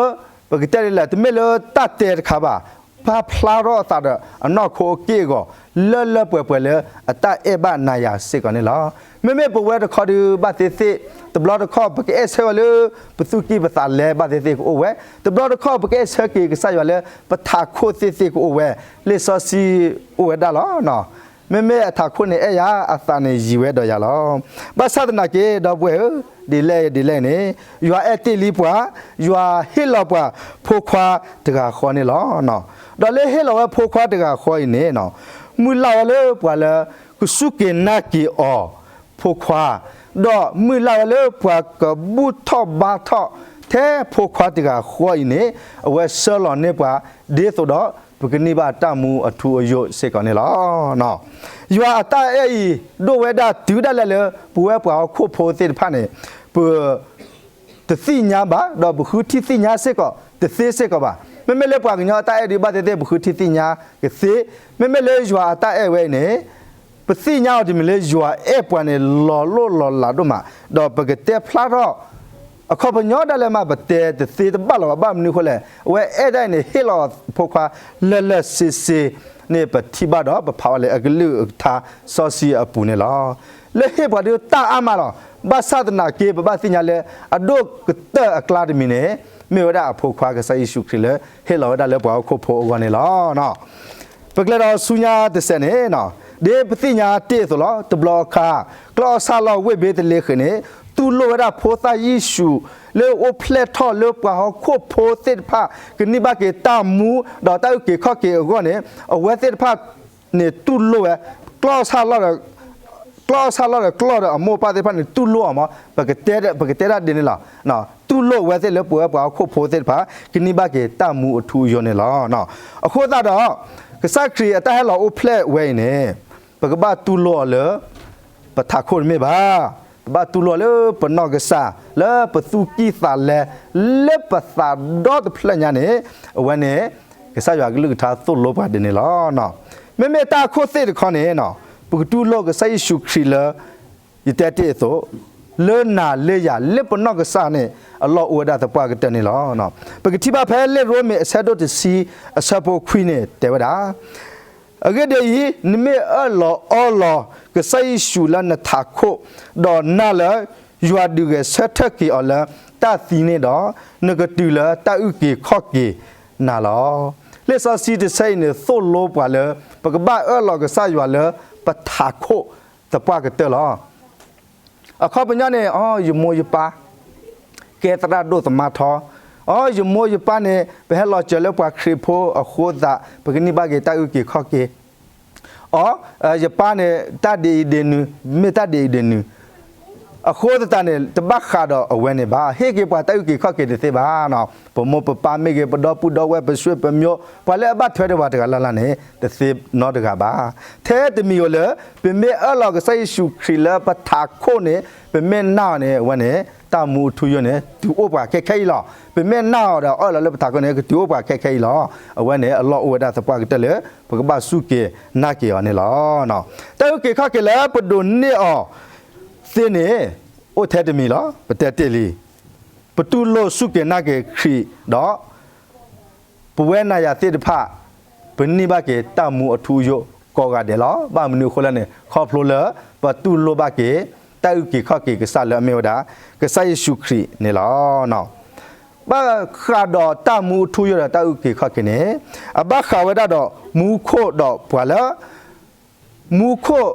ပကတဲဒ်လဲၣ် တမ့ၢ်လၢတၢ်တဲတခါဘၣ်, ပာ်ဖျါထီၣ်အသးဒီးအနီၢ်ခိအက့ၢ်အဂီၤ လၢလၢပှဲၤပှဲၤလၢအတၢ်အဲၣ်ဘၣ်နၤယၤစ့ၢ်ကီးန့ၣ်လီၤ. မ့မ့ၢ်ပဝဲတခီဒုးဘၣ်သ့ၣ်သ့ၣ် တဘျီတခီၣ် ပကအဲၣ်ဆၢဝဲလၢ ပသူၣ်ကံၢ်ပသးလဲဘၣ်သ့ၣ်သ့ၣ်ကအိၣ်ဝဲ, တဘျီတခီၣ် ပကအဲၣ်ဆၢက့ၤကစၢ်ယွၤလၢ ပထးခိၣ်သ့ၣ်သ့ၣ်ကအိၣ်ဝဲ, လံာ်စီဆှံအိၣ်ဝဲဒၣ်လီၤ. မ့မ့ၢ်အထးခိၣ်န့ၣ်အဲၣ်ယၤ အသးန့ၣ်ယံၤဝဲဒီးယၤလီၤ. ဘၣ်ဆၣ်သနာ်က့ ဒီပုၢ်ဝဲၢ်ဧၢ, ဒ်လဲၣ်ဒ်လဲၣ်န့ၣ် ယွၤအဲၣ်တ့ၢ်လံပှၤ, ယွၤဟ့ၣ်လီၤပှၤဖိခွါတဂၤဃီန့ၣ်လီၤ. ဒီးလၢဟ့ၣ်လီၤဝဲဖိခွါတဂၤဃီအံၤန့ၣ် မုၢ်လၢ်ဝဲလၢပှၤလၢ ကစူၢ်က့ၤနာ်က့ၤအီၤ ဖိခွါ, ဒီးမုၢ်လၢ်ဝဲလၢပှၤကဘူၣ်ထီၣ်ဘါထီၣ်ထဲဖိခွါတဂၤဃီအံၤန့ၣ် အဝဲဆှၢလီၤန့ၢ်ပှၤ ဒ်သိးဒီး ပကန့ၢ်ဘၣ်တၢ်မူအထူအယိာ်စ့ၢ်ကီးန့ၣ်လီၤ. ယွၤအတၢ်အဲၣ်အံၤ ဒိၣ်ဝဲဒၣ်တုၤဒၣ်လဲာ်လၢ ပဝဲပှၤဟီၣ်ခိၣ်ဖိသ့ၣ်တဖၣ်န့ၣ် ပ တသ့ၣ်ညါဘၣ်, ဒီးပဃုထံၣ်သ့ၣ်ညါစ့ၢ်ကီး တသ့စ့ၢ်ကီးဘၣ်. မ့မ့ၢ်လၢပှၤကညီအတၢ်အဲၣ်ဒုးဘၣ်သ့ၣ်သ့ၣ် ပဃုထံၣ်သ့ၣ်ညါကသ့, မ့မ့ၢ်လၢယွၤအတၢ်အဲၣ်ဝဲအံၤန့ၣ် ပသ့ၣ်ညါအီၤတမံၤလၢယွၤအဲၣ်ပှၤန့ၣ် လီၤလိၣ်လီၤလးဒိၣ်မး, ဒီးပကတဲဖျါထီၣ် အခီပညီဒၣ်လဲာ်မး ပတဲတသ့တဘၣ်လီၤဘၣ်. ဘၣ်မနုၤအဃိလဲၣ်, အဝဲအဲၣ်ဒၣ်အံၤန့ၣ် ဟ့ၣ်လီၤအဖိခွါလၢာ်လၢာ်ဆ့ဆ့န့ၣ် ပထံၣ်ဘၣ်ဒီး ပဖးဝဲလၢအကလုၢ်အကထါစီဆှံအပူၤန့ၣ်လီၤ. လၢဟ့ၣ်ပှၤဒုးတၢ်အါမးလီၤ. ဘၣ်ဆၣ်သနာ်က့ ပဘၣ်သ့ၣ်ညါလၢ အဒိၣ်ကတၢၢ်အကျါတမံၤန့ၣ် မ့ၢ်ဝဲဒၣ်အဖိခွါကစၢ်ယ့ၣ်ၡူးခရံာ်လၢဟ့ၣ်လီၤဝဲဒၣ်လၢပှၤဟီၣ်ခိၣ်ဖိအဂီၢ်န့ၣ်လီၤ. ပကျဲဒီးဆူညါတစဲးန့ၣ်, ဒ်ပသ့ၣ်ညါတ့ၢ်အသိးလီၤ. တဘျီအခါ ကျီၢ်အီၣ်ဆၣ်လီၢ်ဝ့ၢ်ဘ့းသလ့ဃ့ၣ်န့ၣ် တူၢ်လိာ်ဝဲဒၣ်ဖိသၣ်ယ့ၣ်ၡူး လၢအိၣ်ဖျဲၣ်ထီၣ်လၢပှၤဟီၣ်ခိၣ်ဖိသ့ၣ်တဖၣ် ကန့ၢ်ဘၣ်က့ၤတၢ်မူ ဒီးတၢ်အုၣ်က့ၤခီၣ်က့ၤအဂီၢ်န့ၣ် အဝဲသ့ၣ်တဖၣ်န့ၣ်တူၢ်လိာ်ဝဲ, ကျီၢ်အီၣ်ဆၣ်လီၢ်ဒီး ကျီၢ်အီၣ်ဆၣ်လီၢ်ဒီးကျီၢ်ဒီးအမိၢ်အပၢ်သ့ၣ်တဖၣ်န့ၣ် တူၢ်လိာ်အီၤမး, ပကတဲတၢ်ဒ်န့ၣ်လီၤ. တူၢ်လိာ်ဝဲသ့ၣ်လၢပဝဲပှၤဟီၣ်ခိၣ်ဖိသ့ၣ်တဖၣ် ကန့ၢ်ဘၣ်က့ၤတၢ်မူအထူအယိာ်န့ၣ်လီၤ. အဃိသတးဒီး ကစၢ်ခရံာ်အတၢ်ဟဲလီၤအိၣ်ဖျဲၣ်ဝဲအံၤန့ၣ် ပကဘၣ်တူၢ်လိာ်အီၤလၢ ပထးခိၣ်တမ့ၢ်ဘၣ်. ပဘၣ်တူၢ်လိာ်လၢပနီၢ်ကစၢ် လၢပသူၣ်ကံၢ်သးလဲ လၢပသးဒီတဖျၢၣ်ညါန့ၣ်, အဝဲန့ၣ် ကစၢ်ယွၤကလုၢ်ကထါသိၣ်လိပှၤဒ်န့ၣ်လီၤ. မ့မ့ၢ်တၢ်အခိၣ်သ့ၣ်တခီန့ၣ်, ပကတူၢ်လိာ်ကစၢ်ယ့ၣ်ၡူးခရံာ်လၢ ယတဲတ့ၢ်အသိး, လၢနၤလၢယၤ လၢပနီၢ်ကစၢ်န့ၣ် အလီၢ်အိၣ်ဝဲဒၣ်သပှၢ်ကတၢၢ်န့ၣ်လီၤ. ပကထံၣ်ဘၣ်ဖဲလံာ်ရိမ့ၤအဆၢဒိၣ်တဆံ အဆၢဖိခွံန့ၣ် တဲဝဲဒၣ် အဂ့ၢ်ဒ်အံၤ, နမ့ၢ်အၢၣ်လီၤအီလီၤကစၢ်ယ့ၣ်ၡူးလၢနထးခိၣ်, ဒီးနာ်လၢယွၤဒုးဂဲၤဆၢထၢၣ်က့ၤအီၤလၢတၢ်သံန့ၣ်ဒီး, နကတုၤလၢတၢ်အုၣ်က့ၤခီၣ်က့ၤနၤလီၤ. လံာ်စီဆှံတဆၢအံၤန့ၣ် သိၣ်လိပှၤလၢ ပကဘၣ်အၢၣ်လီၤကစၢ်ယွၤလၢပထးခိၣ်သပှၢ်ကတၢၢ်လီၤ. အခီပညီန့ၣ်, အိ, ယမိၢ်ယပၢ် ကဲသရၣ်ဒိၣ်သမါထီ, အိ, ယမိၢ်ယပၢ်န့ၣ် ပဟဲလီၤစၢၤလၢပှၤခရံာ်ဖိအဃိသး ပကန့ၢ်ဘၣ်က့ၤတၢ်အုၣ်က့ၤခီၣ်က့ၤ, အိ, ယပၢ်န့ၣ် တၢ်ဒ်အံၤဒ်နုၤ မ့ၢ်တၢ်ဒ်အံၤဒ်နုၤ အဃိသတးန့ၣ် တဘၣ်ဃးဒီးအဝဲန့ၣ်ဘၣ်. ဟ့ၣ်က့ၤပှၤတၢ်အုၣ်က့ၤခီၣ်က့ၤတသ့ဘၣ်. ပမိၢ်ပပၢ်မ့ၢ်ဂ့ၤ, ပဒီပုၢ်ဒီဝဲၢ်, ပဆွေပမျိုး, ပှၤလၢအဘၣ်ထွဲဒီးပှၤတဂၤလၢ်လၢ်န့ၣ် တသ့နီတဂၤဘၣ်. ထဲတမံၤဧိၤလၢ ပမ့ၢ်အၢၣ်လီၤကစၢ်ယ့ၣ်ၡူးခရံာ်လၢပထးခိၣ်န့ၣ် ပမ့ၢ်နာ်အီၤန့ၣ် အဝဲန့ၣ် တၢ်မူအထူအယိာ်န့ၣ် တုၤအိၣ်ပှၤခဲခဲအံၤလီၤ. ပမ့ၢ်နာ်အီၤဒီးအၢၣ်လီၤလၢပထးခိၣ်န့ၣ် ကတုၤအိၣ်ပှၤခဲခဲအံၤလီၤ. အဝဲန့ၣ် အလီၢ်အိၣ်ဝဲဒၣ်သပှၢ်ကတၢၢ်လၢ ပကဘၣ်စူၢ်က့ၤနာ်က့ၤအီၤန့ၣ်လီၤ. တၢ်အုၣ်က့ၤခီၣ်က့ၤလၢပဒိးန့ၢ်အီၤသ့န့ၣ် အိၣ်ထဲတမံၤလီၤ. ပတဲတ့ၢ်လံ, ပတူၢ်လိာ်စူၢ်က့ၤနာ်က့ၤခရံာ်ဒီး ပဝဲနၤယၤသ့ၣ်တဖၣ် ပန့ၢ်ဘၣ်က့ၤတၢ်မူအထူအယိာ်ကိးဂၤဒဲးလီၤ. ဘၣ်မနုၤအဃိလဲၣ်န့ၣ် ခီဖျိလၢ ပတူၢ်လိာ်ဘၣ်က့ၤ တၢ်အုၣ်က့ၤခီၣ်က့ၤကစၢ်လၢအမ့ၢ်ဝဲဒၣ် ကစၢ်ယ့ၣ်ၡူးခရံာ်န့ၣ်လီၤ. ဘၣ်ဃးဒီးတၢ်မူအထူအယိာ်ဒီးတၢ်အုၣ်က့ၤခီၣ်က့ၤန့ၣ် အဘၣ်ဃးဝဲဒၣ်ဒီးမူခိၣ်ဒီးပှၤလၢ မူခိၣ်,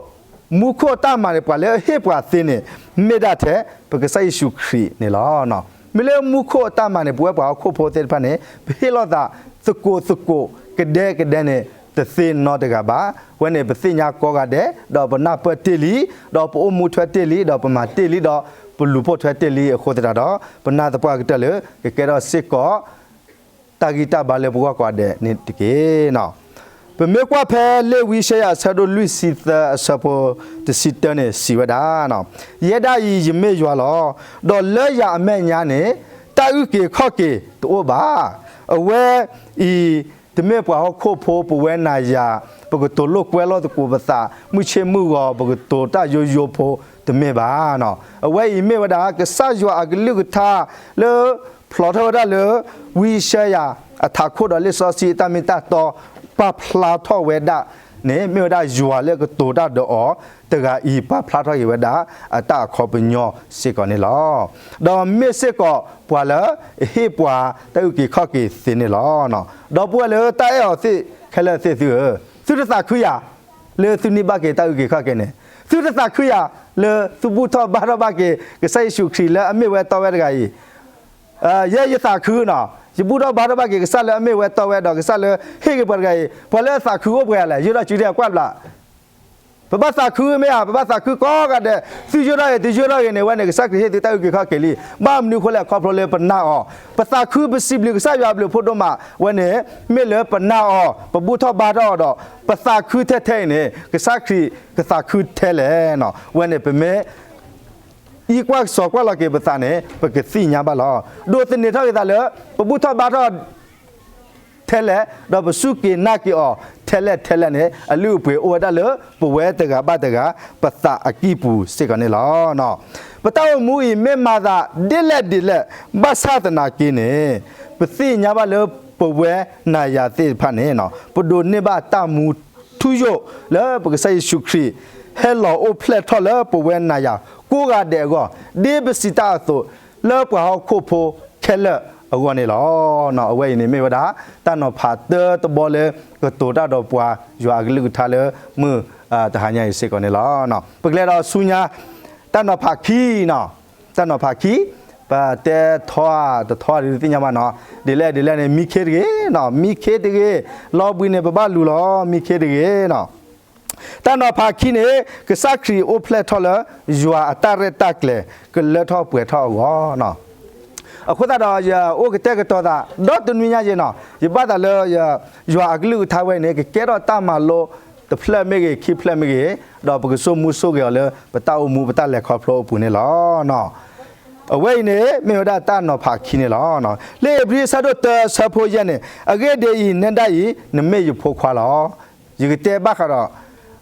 မူခိၣ်တၢ်မၤန့ၣ် ပှၤလၢအဟ့ၣ်ပှၤသ့န့ၣ် မ့ၢ်ဒၣ်ထဲ ပကစၢ်ယ့ၣ်ၡူးခရံာ်န့ၣ်လီၤ. မ့ၢ်လၢမူခိၣ်အတၢ်မၤန့ၣ် ပဝဲပှၤဟီၣ်ခိၣ်ဖိသ့ၣ်တဖၣ်န့ၣ် ပဟ့ၣ်လိာ်သးသကိးသကိးကဒဲကဒဲန့ၣ် တသ့နီတဂၤဘၣ်. ဝဲန့ၣ် ပသ့ၣ်ညါကိးဂၤဒဲး ဒီးပနၢ်ပၢၢ်တ့ၢ်လံ, ဒီးပအိၣ်မူထွဲတ့ၢ်လံ, ဒီးပမၤတ့ၢ်လံ, ဒီးပလူၤပိာ်ထွဲတ့ၢ်လံအဃိသတးဒီး ပနာ်သပှၢ်ကတၢၢ်လၢ ကကဲထီၣ်စ့ၢ်ကီး တၢ်ဂံၢ်တၢ်ဘါလၢပဂီၢ်ကိးဂၤဒဲးန့ၣ်တက့ၢ်. ပမ့ၢ်ကွၢ်ဖဲလံာ်ဝံယၡါယၤအဆၢဒိၣ်လွံၢ်ဆံသၢအဆၢဖိတဆံတၢန့ၣ် စံးဝဲဒၣ်, ယဲဒၣ်အံၤယမ့ၢ်ယွၤလီၤ. ဒီးလၢယၤအမဲာ်ညါန့ၣ် တၢ်အုၣ်က့ၤခီၣ်က့ၤတအိၣ်ဘၣ်. အဝဲအံၤ တမ့ၢ်ပှၤဟီၣ်ခိၣ်ဖိ ပဝဲနၤယၤ ပကတိၤလိာ်ကွဲလိာ်သကိးပသး မုၢ်ဆ့ၣ်မုၢ်ဂီၤ ပကတိၤတၢ်ယိယိဖိတမ့ၢ်ဘၣ်. အဝဲအံၤမ့ၢ်ဝဲဒၣ် ကစၢ်ယွၤအကလုၢ်ကထါလၢ ဖျိးထီၣ်ဝဲဒၣ်လၢ ဝံယၡါယၤအထးခိၣ်ဒီးလံာ်စီဆှံအတၢ်မ့ၢ်တၢ်တီ ပာ်ဖျါထီၣ်ဝဲဒၣ်န့ၣ် မ့ၢ်ဝဲဒၣ်ယွၤလၢကတိၤတၢ်ဒီးအီၤတဂၤအံၤ ပာ်ဖျါထီၣ်က့ၤဝဲဒၣ်အတၢ်အခီပညီစ့ၢ်ကီးန့ၣ်လီၤ. ဒီးမ့ၢ်စ့ၢ်ကီးပှၤလၢအဟ့ၣ်ပှၤတၢ်အုၣ်က့ၤခီၣ်က့ၤသ့န့ၣ်လီၤ. ဒီပုၢ်ဝဲၢ်လၢတၢ်အဲၣ်အီၤသ့ၣ်ခဲလၢာ်သ့ၣ်သုဧၢ, သုတသးခုယၤ လၢသုန့ၢ်ဘၣ်က့ၤတၢ်အုၣ်က့ၤခီၣ်က့ၤန့ၣ်, သုတသးခုယၤ လၢသုဘူၣ်ထီၣ်ဘါထီၣ်ဘၣ်က့ၤ ကစၢ်ယ့ၣ်ၡူးခရံာ်လၢအမ့ၢ်ဝဲတီဝဲတဂၤအံၤ, ယဲယသးခုနီၤ, ယဘူၣ်ထီၣ်ဘါထီၣ်ဘၣ်က့ၤကစၢ်လၢအမ့ၢ်ဝဲတီဝဲဒီးကစၢ်လၢဟ့ၣ်က့ၤပှၤတဂၤအံၤ, ပှၤလၢအသးခုအိၣ်ပှဲၤဂၤလဲၣ်, ယိၣ်ထီၣ်စုဒဲးကွၢ်ဘျး ပဘၣ်သးခုမ့ၢ်ဧါ, ပဘၣ်သးခုကိးဂၤဒဲး, သုယိၣ်ထီၣ်ဂ့ၤ သုယိၣ်ထီၣ်ဂ့ၤန့ၣ် ဝဲန့ၣ် ကစၢ်ခရံာ်ဟ့ၣ်သုတၢ်အုၣ်က့ၤခီၣ်က့ၤလံ. ဘၣ်မနုၤအဃိလဲၣ်, ခီဖျိလၢပနာ်အီၤ, ပသးခုပစံးဘျုးကစၢ်ယွၤအဘျုးအဖှိၣ်ဒိၣ်မး, ဝဲန့ၣ် မ့ၢ်လၢပနာ်အီၤ, ပဘူၣ်ထီၣ်ဘါထီၣ်အီၤဒီး ပသးခုထဲထဲအံၤန့ၣ် ကစၢ်ခရံာ်ကသးခုထဲလဲၣ်. ဝဲန့ၣ် ပမ့ၢ် အံကွၢ်စီၤကွၢ်လီၤက့ၤပသးန့ၣ် ပကသ့ၣ်ညါဘၣ်လီၤ. ဒိးသန့ၤထီၣ်က့ၤသးလၢ ပဘူၣ်ထီၣ်ဘါထီၣ်ထဲလဲၣ်, ဒီးပစူၢ်က့ၤနာ်က့ၤအီၤထဲလဲၣ်ထဲလဲၣ်န့ၣ် အလုၢ်အပှ့ၤအိၣ်ဝဲဒၣ်လၢပဝဲတဂၤဘၣ်တဂၤ ပသးအကံၢ်ပူၤစ့ၢ်ကီးန့ၣ်လီၤ. ပတၢ်အိၣ်မူအံၤမ့ၢ်မၤသးဒ်လဲၣ်ဒ်လဲၣ် ဘၣ်ဆၣ်သနာ်က့န့ၣ် ပသ့ၣ်ညါဘၣ်လၢပဝဲနၤယၤသ့ၣ်တဖၣ်န့ၣ် ပဒိးန့ၢ်ဘၣ်တၢ်မူထူယိာ်လၢပကစၢ်ယ့ၣ်ၡူးခရံာ် ဟဲလီၤအိၣ်ဖျဲၣ်ထီၣ်လၢပဝဲနၤယၤကိးဂၤဒဲးအဂီၢ်, ဒ်ပစံးတၢ်အသိး လၢပှၤဟီၣ်ခိၣ်ဖိခဲလၢာ် အဂီၢ်န့ၣ်လီၤ. အဝဲအံၤန့ၣ်မ့ၢ်ဝဲဒၣ် တၢ်နီၤဖးတၢတဘီလၢ ကတိၤတၢ်ဒီးပှၤ ယွၤအကလုၢ်ကထါလၢ မုၢ်တဟါညါအံၤစ့ၢ်ကီးန့ၣ်လီၤ. ပကလဲၤဒီးဆူညါ တၢ်နီၤဖးခံနီၤ, တၢ်နီၤဖးခံ, ပတဲထီတထီဒ်သ့ၣ်ညါဘၣ်နီၤ, ဒ်လဲၣ်ဒ်လဲၣ်န့ၣ် မံခ့တဂ့ၤနီၤ, မံခ့တဂ့ၤ, လီၤဘှံးန့ၣ်ပဘၣ်လူၤလီၤ, မံခ့တဂ့ၤနီၤ. တၢ်နီၤဖးခံန့ၣ် ကစၢ်ခရံာ်အိၣ်ဖျဲၣ်ထီၣ်လၢ ယွၤအတၢ်ရဲၣ်တၢ်ကျဲၤ ကလၢထီၣ်ပှဲၤထီၣ်အဂီၢ်နီၤ. အဃိသတးဒီး ယအိၣ်ကတဲာ်ကတီၤသး ဒီတနွံညါယဲနီၤ, ယဘၣ်သးလၢ ယွၤအကလုၢ်ကထါဝဲအံၤန့ၣ် ကကဲထီၣ်တၢ်မၤလိ တဖျၢၣ်မ့ၢ်ဂ့ၤ ခံဖျၢၣ်မ့ၢ်ဂ့ၤ, ဒီးပကဆိကမိၣ်ဆိၣ်ဂ့ၤအီၤလၢ ပတၢ်အိၣ်မူပတၢ်လဲၤခီဖျိအပူၤန့ၣ်လီၤ. အဝဲအံၤန့ၣ် မ့ၢ်ဝဲဒၣ်တၢ်နီၤဖးခံန့ၣ်လီၤ. လၢဧ့ၤဘြံၤအဆၢဒိၣ်တၢအဆၢဖိယဲၢ်န့ၣ်, အဂ့ၢ်ဒ်အံၤ, နဲဒၣ်အံၤ, နမ့ၢ်ယဖိခွါလီၤ. ယကတဲဘၣ်ဃးဒီး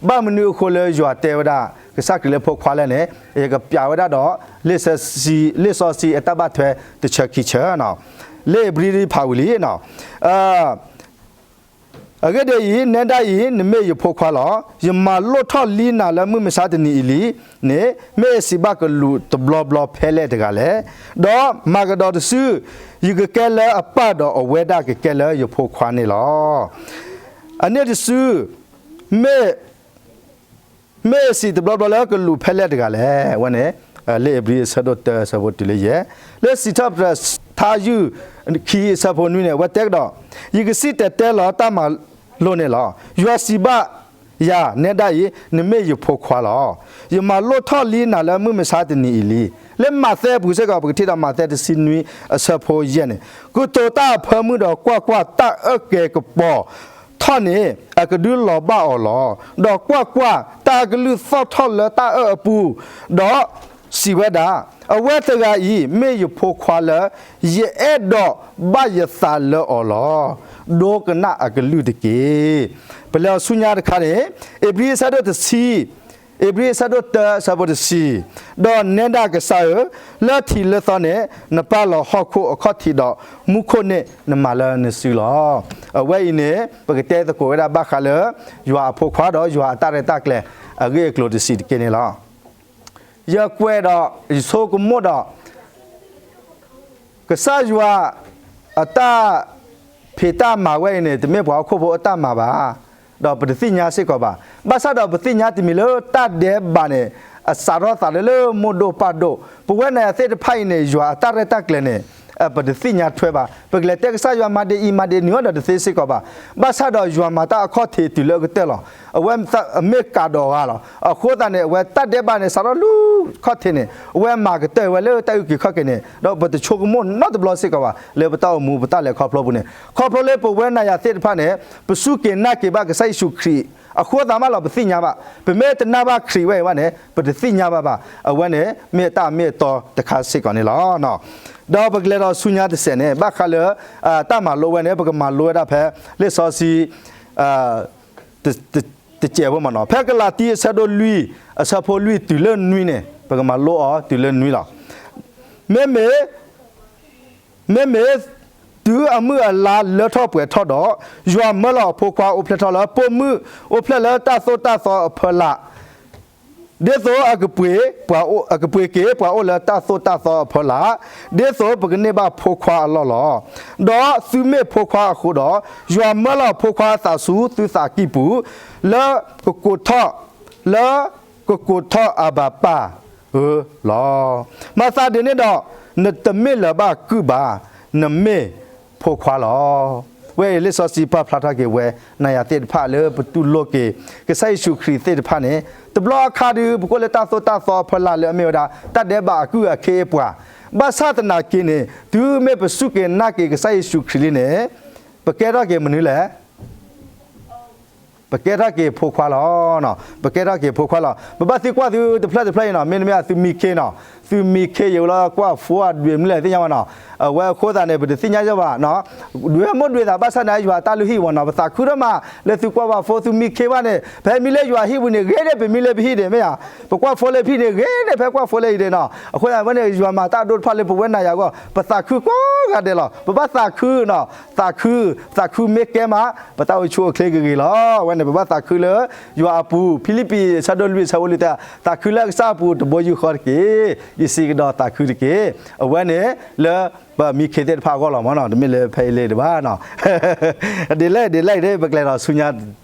ဘၣ်မနုၤအဃိလၢယွၤတဲဝဲဒၣ် ကစၢ်ခရံာ်လၢဖိခွါလဲၣ်န့ၣ်, ယကပြးဝဲဒၣ်ဒီး လံာ်စီဆှံအတၢ်ဘၣ်ထွဲတဆၢခံဆၢ, လၢဧ့ၤဘြံၤဖးဝံၤလံ. အဂ့ၢ်ဒ်အံၤ, နဲဒၣ်အံၤ, နမ့ၢ်ယဖိခွါလီၤ. ယမၤလိၣ်ထီၣ်လံနၤလၢမုၢ်မဆါတနံၤအံၤလံန့ၣ်, မ့ၢ်အစံးဘၣ်ကလူးတဘျီဘျီဖဲလဲၣ်တဂၤလဲၣ်. ဒီးမၤကဒီးတစု, ယကကဲလၢအပၢ်ဒီးအဝဲဒၣ်ကကဲလၢယဖိခွါန့ၣ်လီၤ. အန့ၣ်တစု, မ့ၢ် မ့ၢ်အစံးတဘျီဘျီလၢကလူးဖဲလဲၣ်တဂၤလဲၣ်. အဝဲန့ၣ် လၢဧ့ၤဘြံၤအဆၢဒိၣ်တၢအဆၢဖိတုၤလၢယဲၢ်, လၢစံးထီၣ်ပတြၢၤထါယုၢ်ခံအဆၢဖိနွံန့ၣ် အဝဲတဲကဒီး, ယကစံၣ်တဲၤတဲလီၤတၢ်မၤလိန့ၣ်လီၤ. ယွၤစံးဘၣ်ယၤ, နဲဒၣ်အံၤ, နမ့ၢ်ယဖိခွါလီၤ. ယမၤလိၣ်ထီၣ်လံနၤလၢမုၢ်မဆါတနံၤအံၤလံ. လၢမးသဲအပူၤစ့ၢ်ကီး ပကထံၣ်ဒီးမးသဲတဆံနွံအဆၢဖိယဲၢ်န့ၣ်, ကတိၤတၢ်အဖၢမုၢ်ဒီးကွၢ်ကွၢ်, တၢ်အၢၣ်ကဲၤကပီၤထီၣ်န့ၣ် အကဒုးလီၤဘၣ်အီၤလီၤ. ဒီးကွၢ်ကွၢ်, တၢ်အကလုၢ်သီၣ်ထီၣ်လၢတၢ်အၢၣ်အပူၤ, ဒီးစံးဝဲဒၣ်, အဝဲတဂၤအံၤ မ့ၢ်ယဖိခွါလၢ ယအဲၣ်ဒိးဘၣ်ယသးလၢအီၤလီၤ. ဒိကနၣ်အကလုၢ်တက့ၢ်. ပလဲၤအီၤဆူညါတခါန့ၣ်, ဧ့ၤဘြံၤအဆၢဒိၣ်တဆံ ဧ့ၤဘြံၤအဆၢဒိၣ်တၢအဆၢဖိတဆံ, ဒီးနဲဒၣ်ကစၢ်ဧၢ, လၢထံးလၢသီန့ၣ် နပာ်လီၤဟီၣ်ခိၣ်အခီၣ်ထံးဒီးမူခိၣ်န့ၣ်နမၤလၢနစုလီၤ. အဝဲအံၤန့ၣ် ပကတဲသကိးဝဲဒၣ်ဘၣ်ဃးလၢ ယွၤအဖိခွါဒီးယွၤအတၢ်ရဲၣ်တၢ်ကျဲၤအဂ့ၢ်အကျိၤတဆံးတက့ၢ်န့ၣ်လီၤ. ယကွဲးဒီးယဆိကမိၣ်ဒီး ကစၢ်ယွၤအတၢ်ဖံးတၢ်မၤဝဲအံၤန့ၣ် တမ့ၢ်ပှၤဟီၣ်ခိၣ်ဖိအတၢ်မၤဘၣ်, ဒီးပတသ့ၣ်ညါစ့ၢ်ကီးဘၣ်. ဘၣ်ဆၣ်ဒီးပသ့ၣ်ညါတမံၤလၢတၢ်ဒဲးဘးန့ၣ် အစးထီၣ်သးလၢလၢမိၢ်ဒိၣ်ပၢ်ဒိၣ်, ပဝဲနၤယၤသ့ၣ်တဖၣ်အံၤန့ၣ် ယွၤအတၢ်ရဲၣ်တၢ်ကျဲၤန့ၣ် ပတသ့ၣ်ညါထွဲဘၣ်. ပကလဲၤတဲကစၢ်ယွၤမၤဒ်အံၤမၤဒ်နုၤအီၤဒီးတသ့စ့ၢ်ကီးဘၣ်. ဘၣ်ဆၣ်ဒီးယွၤမၤတၢ်အခီၣ်ထံးတုၤလၢအကတၢၢ်လီၤ. အဝဲမ့ၢ်ကးဒီးဂၤလီၤ. အဃိသတးန့ၣ် အဝဲတၢ်ဒဲးဘးန့ၣ် စးထီၣ်လၢခီၣ်ထံးန့ၣ် အဝဲမၤကတၢၢ်ဝဲလၢတၢ်အုၣ်က့ၤခီၣ်က့ၤန့ၣ် ဒီးပတဆိကမိၣ်နီတဘျီစ့ၢ်ကီးဘၣ် လၢပတၢ်အိၣ်မူပတၢ်လဲၤခီဖျိပူၤန့ၣ်. ခီဖျိလၢပဝဲနၤယၤသ့ၣ်တဖၣ်န့ၣ် ပစူၢ်က့ၤနာ်က့ၤဘၣ်ကစၢ်ယ့ၣ်ၡူးခရံာ် အဃိသတးမးလီၤ ပသ့ၣ်ညါဘၣ်. ပမ့ၢ်တနာ်ဘၣ်ခရံာ်ဝဲအံၤဘၣ်န့ၣ် ပတသ့ၣ်ညါဘၣ်ဘၣ်. အဝဲန့ၣ် မ့ၢ်တၢ်မ့ၢ်အတီတခါစ့ၢ်ကီးန့ၣ်လီၤ. ဒီးပကလဲၤဒီးဆူညါတစဲးန့ၣ် ဘၣ်ဃးလၢ တၢ်မၤလိဝဲန့ၣ် ပကမၤလိဝဲဒၣ်ဖဲ လံာ်စီဆှံ တစဲးဖိမ့ၢ်နီၤ ဖဲကလၤတံအဆၢဒိၣ်လွံၢ် အဆၢဖိလွံၢ်တုၤလၢနွံန့ၣ် ပကမၤလိအီၤတုၤလၢနွံလီၤ. မ့မ့ၢ် မ့မ့ၢ်တုၤအမုၢ်အလါလၢထီၣ်ပှဲၤထီၣ်ဒီး ယွၤမၢလီၤအဖိခွါအိၣ်ဖျဲၣ်ထီၣ်လၢပိာ်မုၣ် အိၣ်ဖျဲၣ်လၢတၢ်သိၣ်တၢ်သီအဖီလာ် ဒ်သိးအကပှ့ၤ အကပှ့ၤက့ၤပှၤအိၣ်လၢတၢ်သိၣ်တၢ်သီအဖီလာ် ဒ်သိးပကန့ၢ်ဘၣ်ဖိခွါအလီၢ်လီၤ. ဒီးသုမ့ၢ်ဖိခွါအဃိဒီး ယွၤမၢလီၤဖိခွါအသးဆူသုသးကံၢ်ပူၤ လၢကကိးထီၣ် လၢကကိးထီၣ်အဘၤပၢ်ဧၢလီၤ. မၤသးဒ်န့ၣ်ဒီး နတမ့ၢ်လၢၤဘၣ်ကုၢ်ဘၣ်, နမ့ၢ်ဖိခွါလီၤ. ဝဲအံၤလံာ်စီဆှံပာ်ဖျါထီၣ်က့ၤဝဲ နၤယၤသ့ၣ်တဖၣ်လၢပတူၢ်လိာ်က့ၤ ကစၢ်ယ့ၣ်ၡူးခရံာ်သ့ၣ်တဖၣ်န့ၣ် တဘျီအခါဒုး ပကအိၣ်လၢတၢ်သိၣ်တၢ်သီအဖီလာ်လၢအမ့ၢ်ဝဲဒၣ် တၢ်ဒဲးဘးအကုၢ်အခ့အပှၤ, ဘၣ်ဆၣ်သနာ်က့န့ၣ် တုၤမ့ၢ်ပစူၢ်က့ၤနာ်က့ၤကစၢ်ယ့ၣ်ၡူးခရံာ်လံန့ၣ် ပကဲထီၣ်က့ၤမနုၤလဲၣ် ပကဲထီၣ်က့ၤဖိခွါလီၤ. ပကဲထီၣ်က့ၤဖိခွါလီၤ. ပဘၣ်သံကွၢ်သုတဖျၢၣ်တဖျၢၣ်အံၤနီၤ, မ့တမ့ၢ်သုမံခ့နီၤ, သုမံခ့ယဝဲလၢကွၢ်ဖိအဒွဲၣ်မနုၤလဲၣ်သ့ၣ်ညါဘၣ်နီၤ. အဝဲအဃိသတးန့ၣ် ပတသ့ၣ်ညါဘၣ်နီၤ, ဒွဲၣ်မိၢ်ဒွဲၣ်သးဘၣ်ဆၣ်န့ၣ် ယွၤတၢ်လုၢ်ဟံၣ်ဝဲနီၤ, ပသးခုဒိၣ်မး လၢသုကွၢ်ဘၣ်ဖိသုမံခ့ဘၣ်န့ၣ်, ဖဲမံလၢယွၤဟံၣ်ပူၤန့ၣ် ဂ့ၤန့ၢ်ပမံလၢပဟံၣ်န့ၣ် မ့ၢ်ဧါ, ပကွၢ်ဖိလၢပဟံၣ်န့ၣ် ဂ့ၤန့ၢ်ဖဲကွၢ်ဖိလၢအံၤဒဲးနီၤ. အဃိသတးဝဲန့ၣ် ယွၤမၤတၢ်အဒိၣ်တဖၣ်လၢပဝဲနၤယၤအဂီၢ် ပသးခုကိးဂၤဒဲးလီၤ. ပဘၣ်သးခုနီၤ, သးခု, သးခုမ့ၢ်ကဲမး ပတၢ်အိၣ်ဆူၣ်အိၣ်ချ့ဂ့ၤဂ့ၤလီၤ. အဝဲန့ၣ် ပဘၣ်သးခုလၢယွၤအပူၤ, ဖံလံးပံၤအဆၢဒိၣ်လွံၢ်အဆၢဖိလွံၢ်တဲ, သးခုလၢအကစၢ်အပူၤတဘိယူၢ်ဃီတက့ၢ်. ယစံးကဒီးသးခုတက့ၢ်. အဝဲန့ၣ်လၢပမံခ့သ့ၣ်တဖၣ်အဂီၢ်လီၤမ့ၢ်နီၤ, တမ့ၢ်လၢဖဲအံၤလၢၤတဘၣ်နီၤ. ဒ်လဲၣ်ဒ်လဲၣ်ဒ် ပကျဲၤဒီးဆူညါ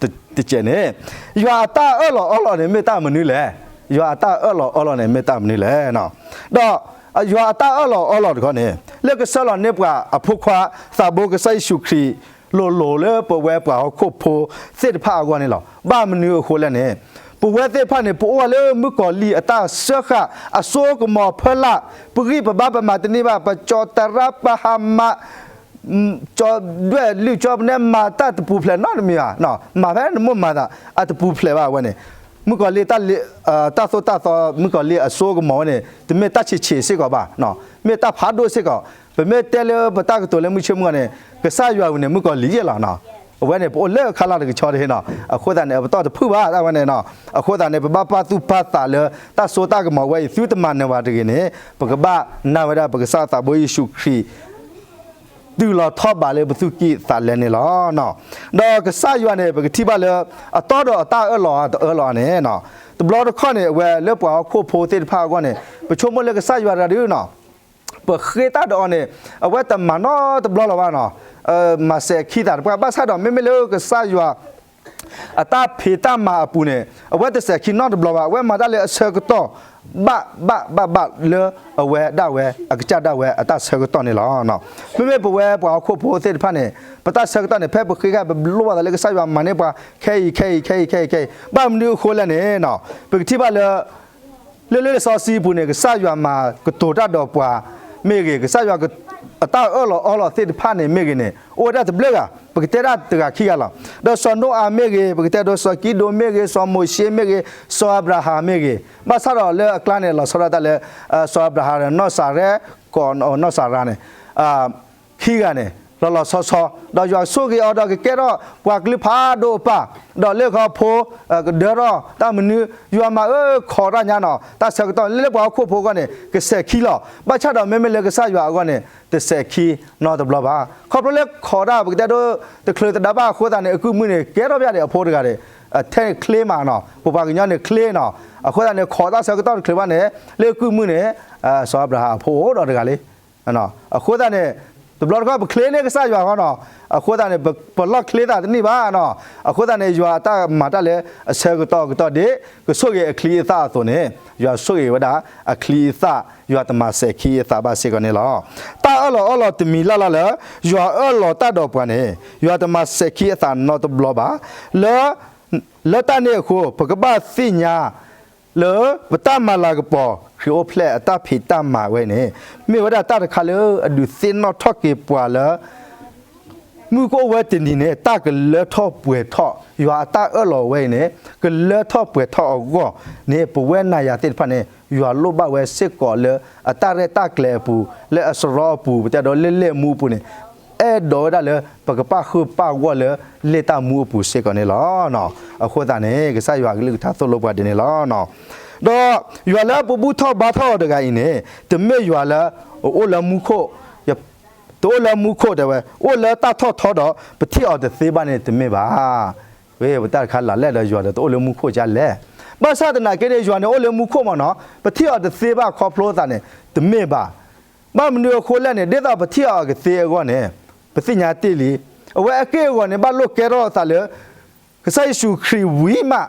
တစဲးန့ၣ်, ယွၤအတၢ်အၢၣ်လီၤအီလီၤန့ၣ် မ့ၢ်တၢ်မနုၤလဲၣ်. ယွၤအတၢ်အၢၣ်လီၤအီလီၤန့ၣ် မ့ၢ်တၢ်မနုၤလဲၣ်. ဒီးယွၤအတၢ်အၢၣ်လီၤအီလီၤတခီန့ၣ် လၢကဆှၢလီၤန့ၢ်ပှၤအဖိခွါ သးဘိကစၢ်ယ့ၣ်ၡူးခရံာ် လိၤလိၤလၢပဝဲပှၤဟီၣ်ခိၣ်ဖိသ့ၣ်တဖၣ်အဂီၢ်န့ၣ်လီၤ. ဘၣ်မနုၤအဃိလဲၣ်န့ၣ်, ပဝဲသ့ၣ်တဖၣ်န့ၣ် ပအိၣ်ဝဲလၢမုၣ်ကီၤလံၢ်အတၢ်စၢဃာ် အစိကမီၤဖၢလၢ်, ပဂံၢ်ပဘါပမၤတန့ၢ်ဘၣ်, ပကၠီၤတရၣ်ပဟးမး ကၠီၤဒွဲၣ်လုၢ်ကၠီပနဲ မၤတၢ်တပူၤဖျဲးနီတမံၤဘၣ်, မၤဖဲနမိၢ်မၤသးအတပူၤဖျဲးဘၣ်ဝဲန့ၣ်, မုၣ်ကီၤလံၢ်တၢ်လ့, တၢ်သိၣ်တၢ်သီ မုၣ်ကီၤလံၢ်အစိကမီၤဝဲန့ၣ် တမ့ၢ်တၢ်ဆံးဆံးစ့ၢ်ကီးဘၣ်, မ့ၢ်တၢ်ဖးဒိၣ်စ့ၢ်ကီး. ပမ့ၢ်တဲလၢပတၢ်ကတိၤလၢမုၢ်ဆ့ၣ်မုၢ်ဂီၤန့ၣ် ကစၢ်ယွၤဝံၤန့ၣ် မုၣ်ကီၤလံၢ်ယဲၢ်လီၤ. အဝဲန့ၣ် ပအိၣ်လၢအခါလီၤတကဆီတဟ့ၣ်နီၤ, အဃိသတးန့ၣ် အပတီၢ်တဖုၣ်ဘၣ်တၢ်ဝဲန့ၣ်နီၤ. အဃိသတးန့ၣ် ပဘၣ်ပာ်သူၣ်ပာ်သးလၢ တၢ်စိတၢ်ကမီၤဝဲအံၤ သုတမၤနၢၤဘၣ်တဂ့ၤန့ၣ် ပကဘၣ်နာ်ဝဲဒၣ်ပကစၢ်သးဘိယ့ၣ်ၡူးခရံာ် တုၤလီၤထီၣ်ဘးလၢပသူၣ်ကံၢ်သးလဲန့ၣ်လီၤ. ဒီးကစၢ်ယွၤန့ၣ် ပကထံၣ်ဘၣ်လၢ အတီဒီးအတၢ်အၢၣ်လီၤအတအၢၣ်လီၤန့ၣ်, တဘျီတခီၣ်န့ၣ် အဝဲလၢပှၤဟီၣ်ခိၣ်ဖိသ့ၣ်တဖၣ်အဂီၢ်န့ၣ် ပဆိကမိၣ်လၢကစၢ်ယွၤတဂၤဒုနီၤ ပဃ့တၢ်ဒီးအီၤန့ၣ် အဝဲတမၤနီတဘျီလၢၤဘၣ်နီၤ, မၤစဲၤခံသးတပှၢ် ဘၣ်ဆၣ်ဒီးမ့မ့ၢ်လၢကစၢ်ယွၤ အတၢ်ဖံးတၢ်မၤအပူၤန့ၣ် အဝဲတစဲၤခံနီတဘျီဘၣ်, အဝဲမၤတၢ်လၢအဆၢကတီၢ် ဘၣ်ဘၣ်ဘၣ်ဘၣ်လၢအဝဲဒၣ်ဝဲ အကစၢ်ဒၣ်ဝဲအတၢ်ဆၢကတီၢ်န့ၣ်လီၤ. မ့မ့ၢ်ပဝဲပှၤဟီၣ်ခိၣ်ဖိသ့ၣ်တဖၣ်န့ၣ် ပတၢ်ဆၢကတီၢ်န့ၣ် ဖဲပဃ့ခါ ပလိၣ်ဘၣ်သးလၢကစၢ်ယွၤမၤန့ၢ်ပှၤ ခဲအံၤခဲအံၤခဲအံၤခဲအံၤခဲအံၤ, ဘၣ်မနုၤအဃိလဲၣ်န့ၣ် ပကထံၣ်ဘၣ်လၢ လၢလံာ်စီဆှံပူၤန့ၣ် ကစၢ်ယွၤမၤကတိၤတၢ်ဒီးပှၤမ့ၢ်ဂ့ၤ, ကစၢ်ယွၤ အတၢ်အၢၣ်လီၤအီလီၤသ့ၣ်တဖၣ်န့ၣ်မ့ၢ်ဂ့ၤန့ၣ် အိၣ်ဝဲဒၣ်တဘျုးဂၤ, ပကတဲဒၣ်တဂၤခံဂၤလီၤ. ဒီးစီၤနိအၤမ့ၢ်ဂ့ၤ, ပကတဲဒီးစီၤကံဒိၣ်မ့ၢ်ဂ့ၤ, စီၤမိၤၡ့မ့ၢ်ဂ့ၤ, စီၤအၤဘြၤဟၣ်မ့ၢ်ဂ့ၤ, ဘၣ်ဆၣ်ဒီးလၢအကျါန့ၣ် လီၤဆီဒၣ်တၢ်လၢ စီၤအၤဘြၤဟၣ်ဒီးနီၢ်စၤရဲ, ကိးနီၢ်စၤရါန့ၣ် ခံဂၤန့ၣ် လီၤလီၤဆီဆီ, ဒီးယွၤဆိၣ်ဂ့ၤအီၤဒီးကကဲထီၣ်ပှၤကလုာ်ဖးဒိၣ်အပၢ်, ဒီးလၢခီဖိ ကဒၢထီၣ်တၢ်မနုၤ, ယွၤမၤအၢခိးတၢ်ညါနီၤ, တၢ်ဆၢကတီၢ်လၢလၢပှၤဟီၣ်ခိၣ်ဖိအဂီၢ်န့ၣ် ကစဲၤခံလီၤ. ဘၣ်ဆၣ်ဒီးမ့မ့ၢ်လၢကစၢ်ယွၤအဂီၢ်န့ၣ် တစဲၤခံနီတဘျီဘၣ်. ခီဖျိလၢခိးတၢ် ပကတဲဒိ တချုးသဒါဘၣ်အဃိသတးန့ၣ် အကုၢ်မုၣ်န့ၣ် ကဲထီၣ်ဘၣ်ဒံးအဖိတဂၤန့ၣ် ထဲန့ၣ်ချ့မးနီၤ, ပပှၤကညီန့ၣ်ချ့နီၤ, အဃိသတးန့ၣ် ခိးတၢ်ဆၢကတီၢ်တချုးဘၣ်န့ၣ် လၢအကုၢ်မုၣ်န့ၣ် စီၤအၤဘြၤဟၣ်အဖိအိၣ်ဒီးတဂၤလံ အဃိသတးန့ၣ် တဘျီတခီၣ်ပချ့န့ၢ်ကစၢ်ယွၤဃီနီၤ, အဃိသတးန့ၣ် ပလီၢ်ချ့သးတန့ၢ်ဘၣ်နီၤ, အဃိသတးန့ၣ် ယွၤအတၢ်မၤတၢ်လၢအဆၢကတီၢ်ကတီၢ်ဒ် ကဆိၣ်ဂ့ၤအချံအသၣ်အသိးန့ၣ် ယွၤဆိၣ်ဂ့ၤဝဲဒၣ်အချံအသၣ်, ယွၤတမၤစဲၤခံအသးဘၣ်စ့ၢ်ကီးန့ၣ်လီၤ. တၢ်အၢၣ်လီၤအီလီၤတမံၤလၢ်လၢ်လၢ ယွၤအၢၣ်လီၤတၢ်ဒီးပှၤန့ၣ် ယွၤတမၤစဲၤခံအသးနီတဘျီဘၣ်. လၢ လၢတၢ်န့ၣ်အဃိ ပကဘၣ်သ့ၣ်ညါ လၢပတၢ်မၤလၤကပီၤ ခရံာ်အိၣ်ဖျဲၣ်အတၢ်ဖံးတၢ်မၤဝဲန့ၣ် မ့ၢ်ဝဲဒၣ်တၢ်တခါလၢအဒုးသ့ၣ်နီၣ်ထီၣ်က့ၤပှၤလၢ မုၢ်ကအိၣ်ဝဲတနံၤန့ၣ် တၢ်ကလၢထီၣ်ပှဲၤထီၣ် ယွၤအတၢ်အၢၣ်လီၤဝဲအံၤန့ၣ် ကလၢထီၣ်ပှဲၤထီၣ်အဂီၢ်န့ၣ် ပဝဲနၤယၤသ့ၣ်တဖၣ်န့ၣ် ယွၤလိၣ်ဘၣ်ဝဲစ့ၢ်ကီးလၢအတၢ်ရဲၣ်တၢ်ကျဲၤအပူၤ လၢအစရီအပူၤ ပတဲဒီးလၢလ့ၣ်မူအပူၤန့ၣ် အဲၣ်ဒိးဝဲဒၣ်လၢ ပကပၣ်ဃုာ်ပၣ်ဂီၢ်လၢလ့ၣ်တၢ်မူအပူၤစ့ၢ်ကီးန့ၣ်လီၤ. အဃိသတးန့ၣ် ကစၢ်ယွၤအကလုၢ်ကထါသိၣ်လိပှၤဒ်န့ၣ်လီၤ. ဒီးယွၤလၢပဘူၣ်ထီၣ်ဘါထီၣ်အီၤတဂၤအံၤန့ၣ် တမ့ၢ်ယွၤလၢ အိၣ်လၢမူခိၣ်, တအိၣ်လၢမူခိၣ်တဲဝဲ အိၣ်လၢတၢ်ထီၣ်ထီဒီး ပထံၣ်အီၤတသ့ဘၣ်န့ၣ် တမ့ၢ်ဘၣ်. ဝဲ ပတၢ်တခါလၢ်လဲၣ်ဒီးယွၤဒီးတအိၣ်လၢမူခိၣ်ကလဲၣ်. ဘၣ်ဆၣ်သနာ်က့န့ၣ် ယွၤန့ၣ်အိၣ်လၢမူခိၣ်မ့ၢ်နီၤ, ပထံၣ်အီၤတသ့ဘၣ်ခီဖျိသးန့ၣ် တမ့ၢ်ဘၣ်. ဘၣ်မနုၤအဃိလဲၣ်န့ၣ် ဒ်သိးပထံၣ်အီၤကသ့အဂီၢ်န့ၣ် ပသ့ၣ်ညါတ့ၢ်လံ. အဝဲအက့ၢ်အဂီၤန့ၣ် ဘၣ်လိၣ်ကဲထီၣ်အသးလၢ ကစၢ်ယ့ၣ်ၡူးခရံာ်ဝံၤမး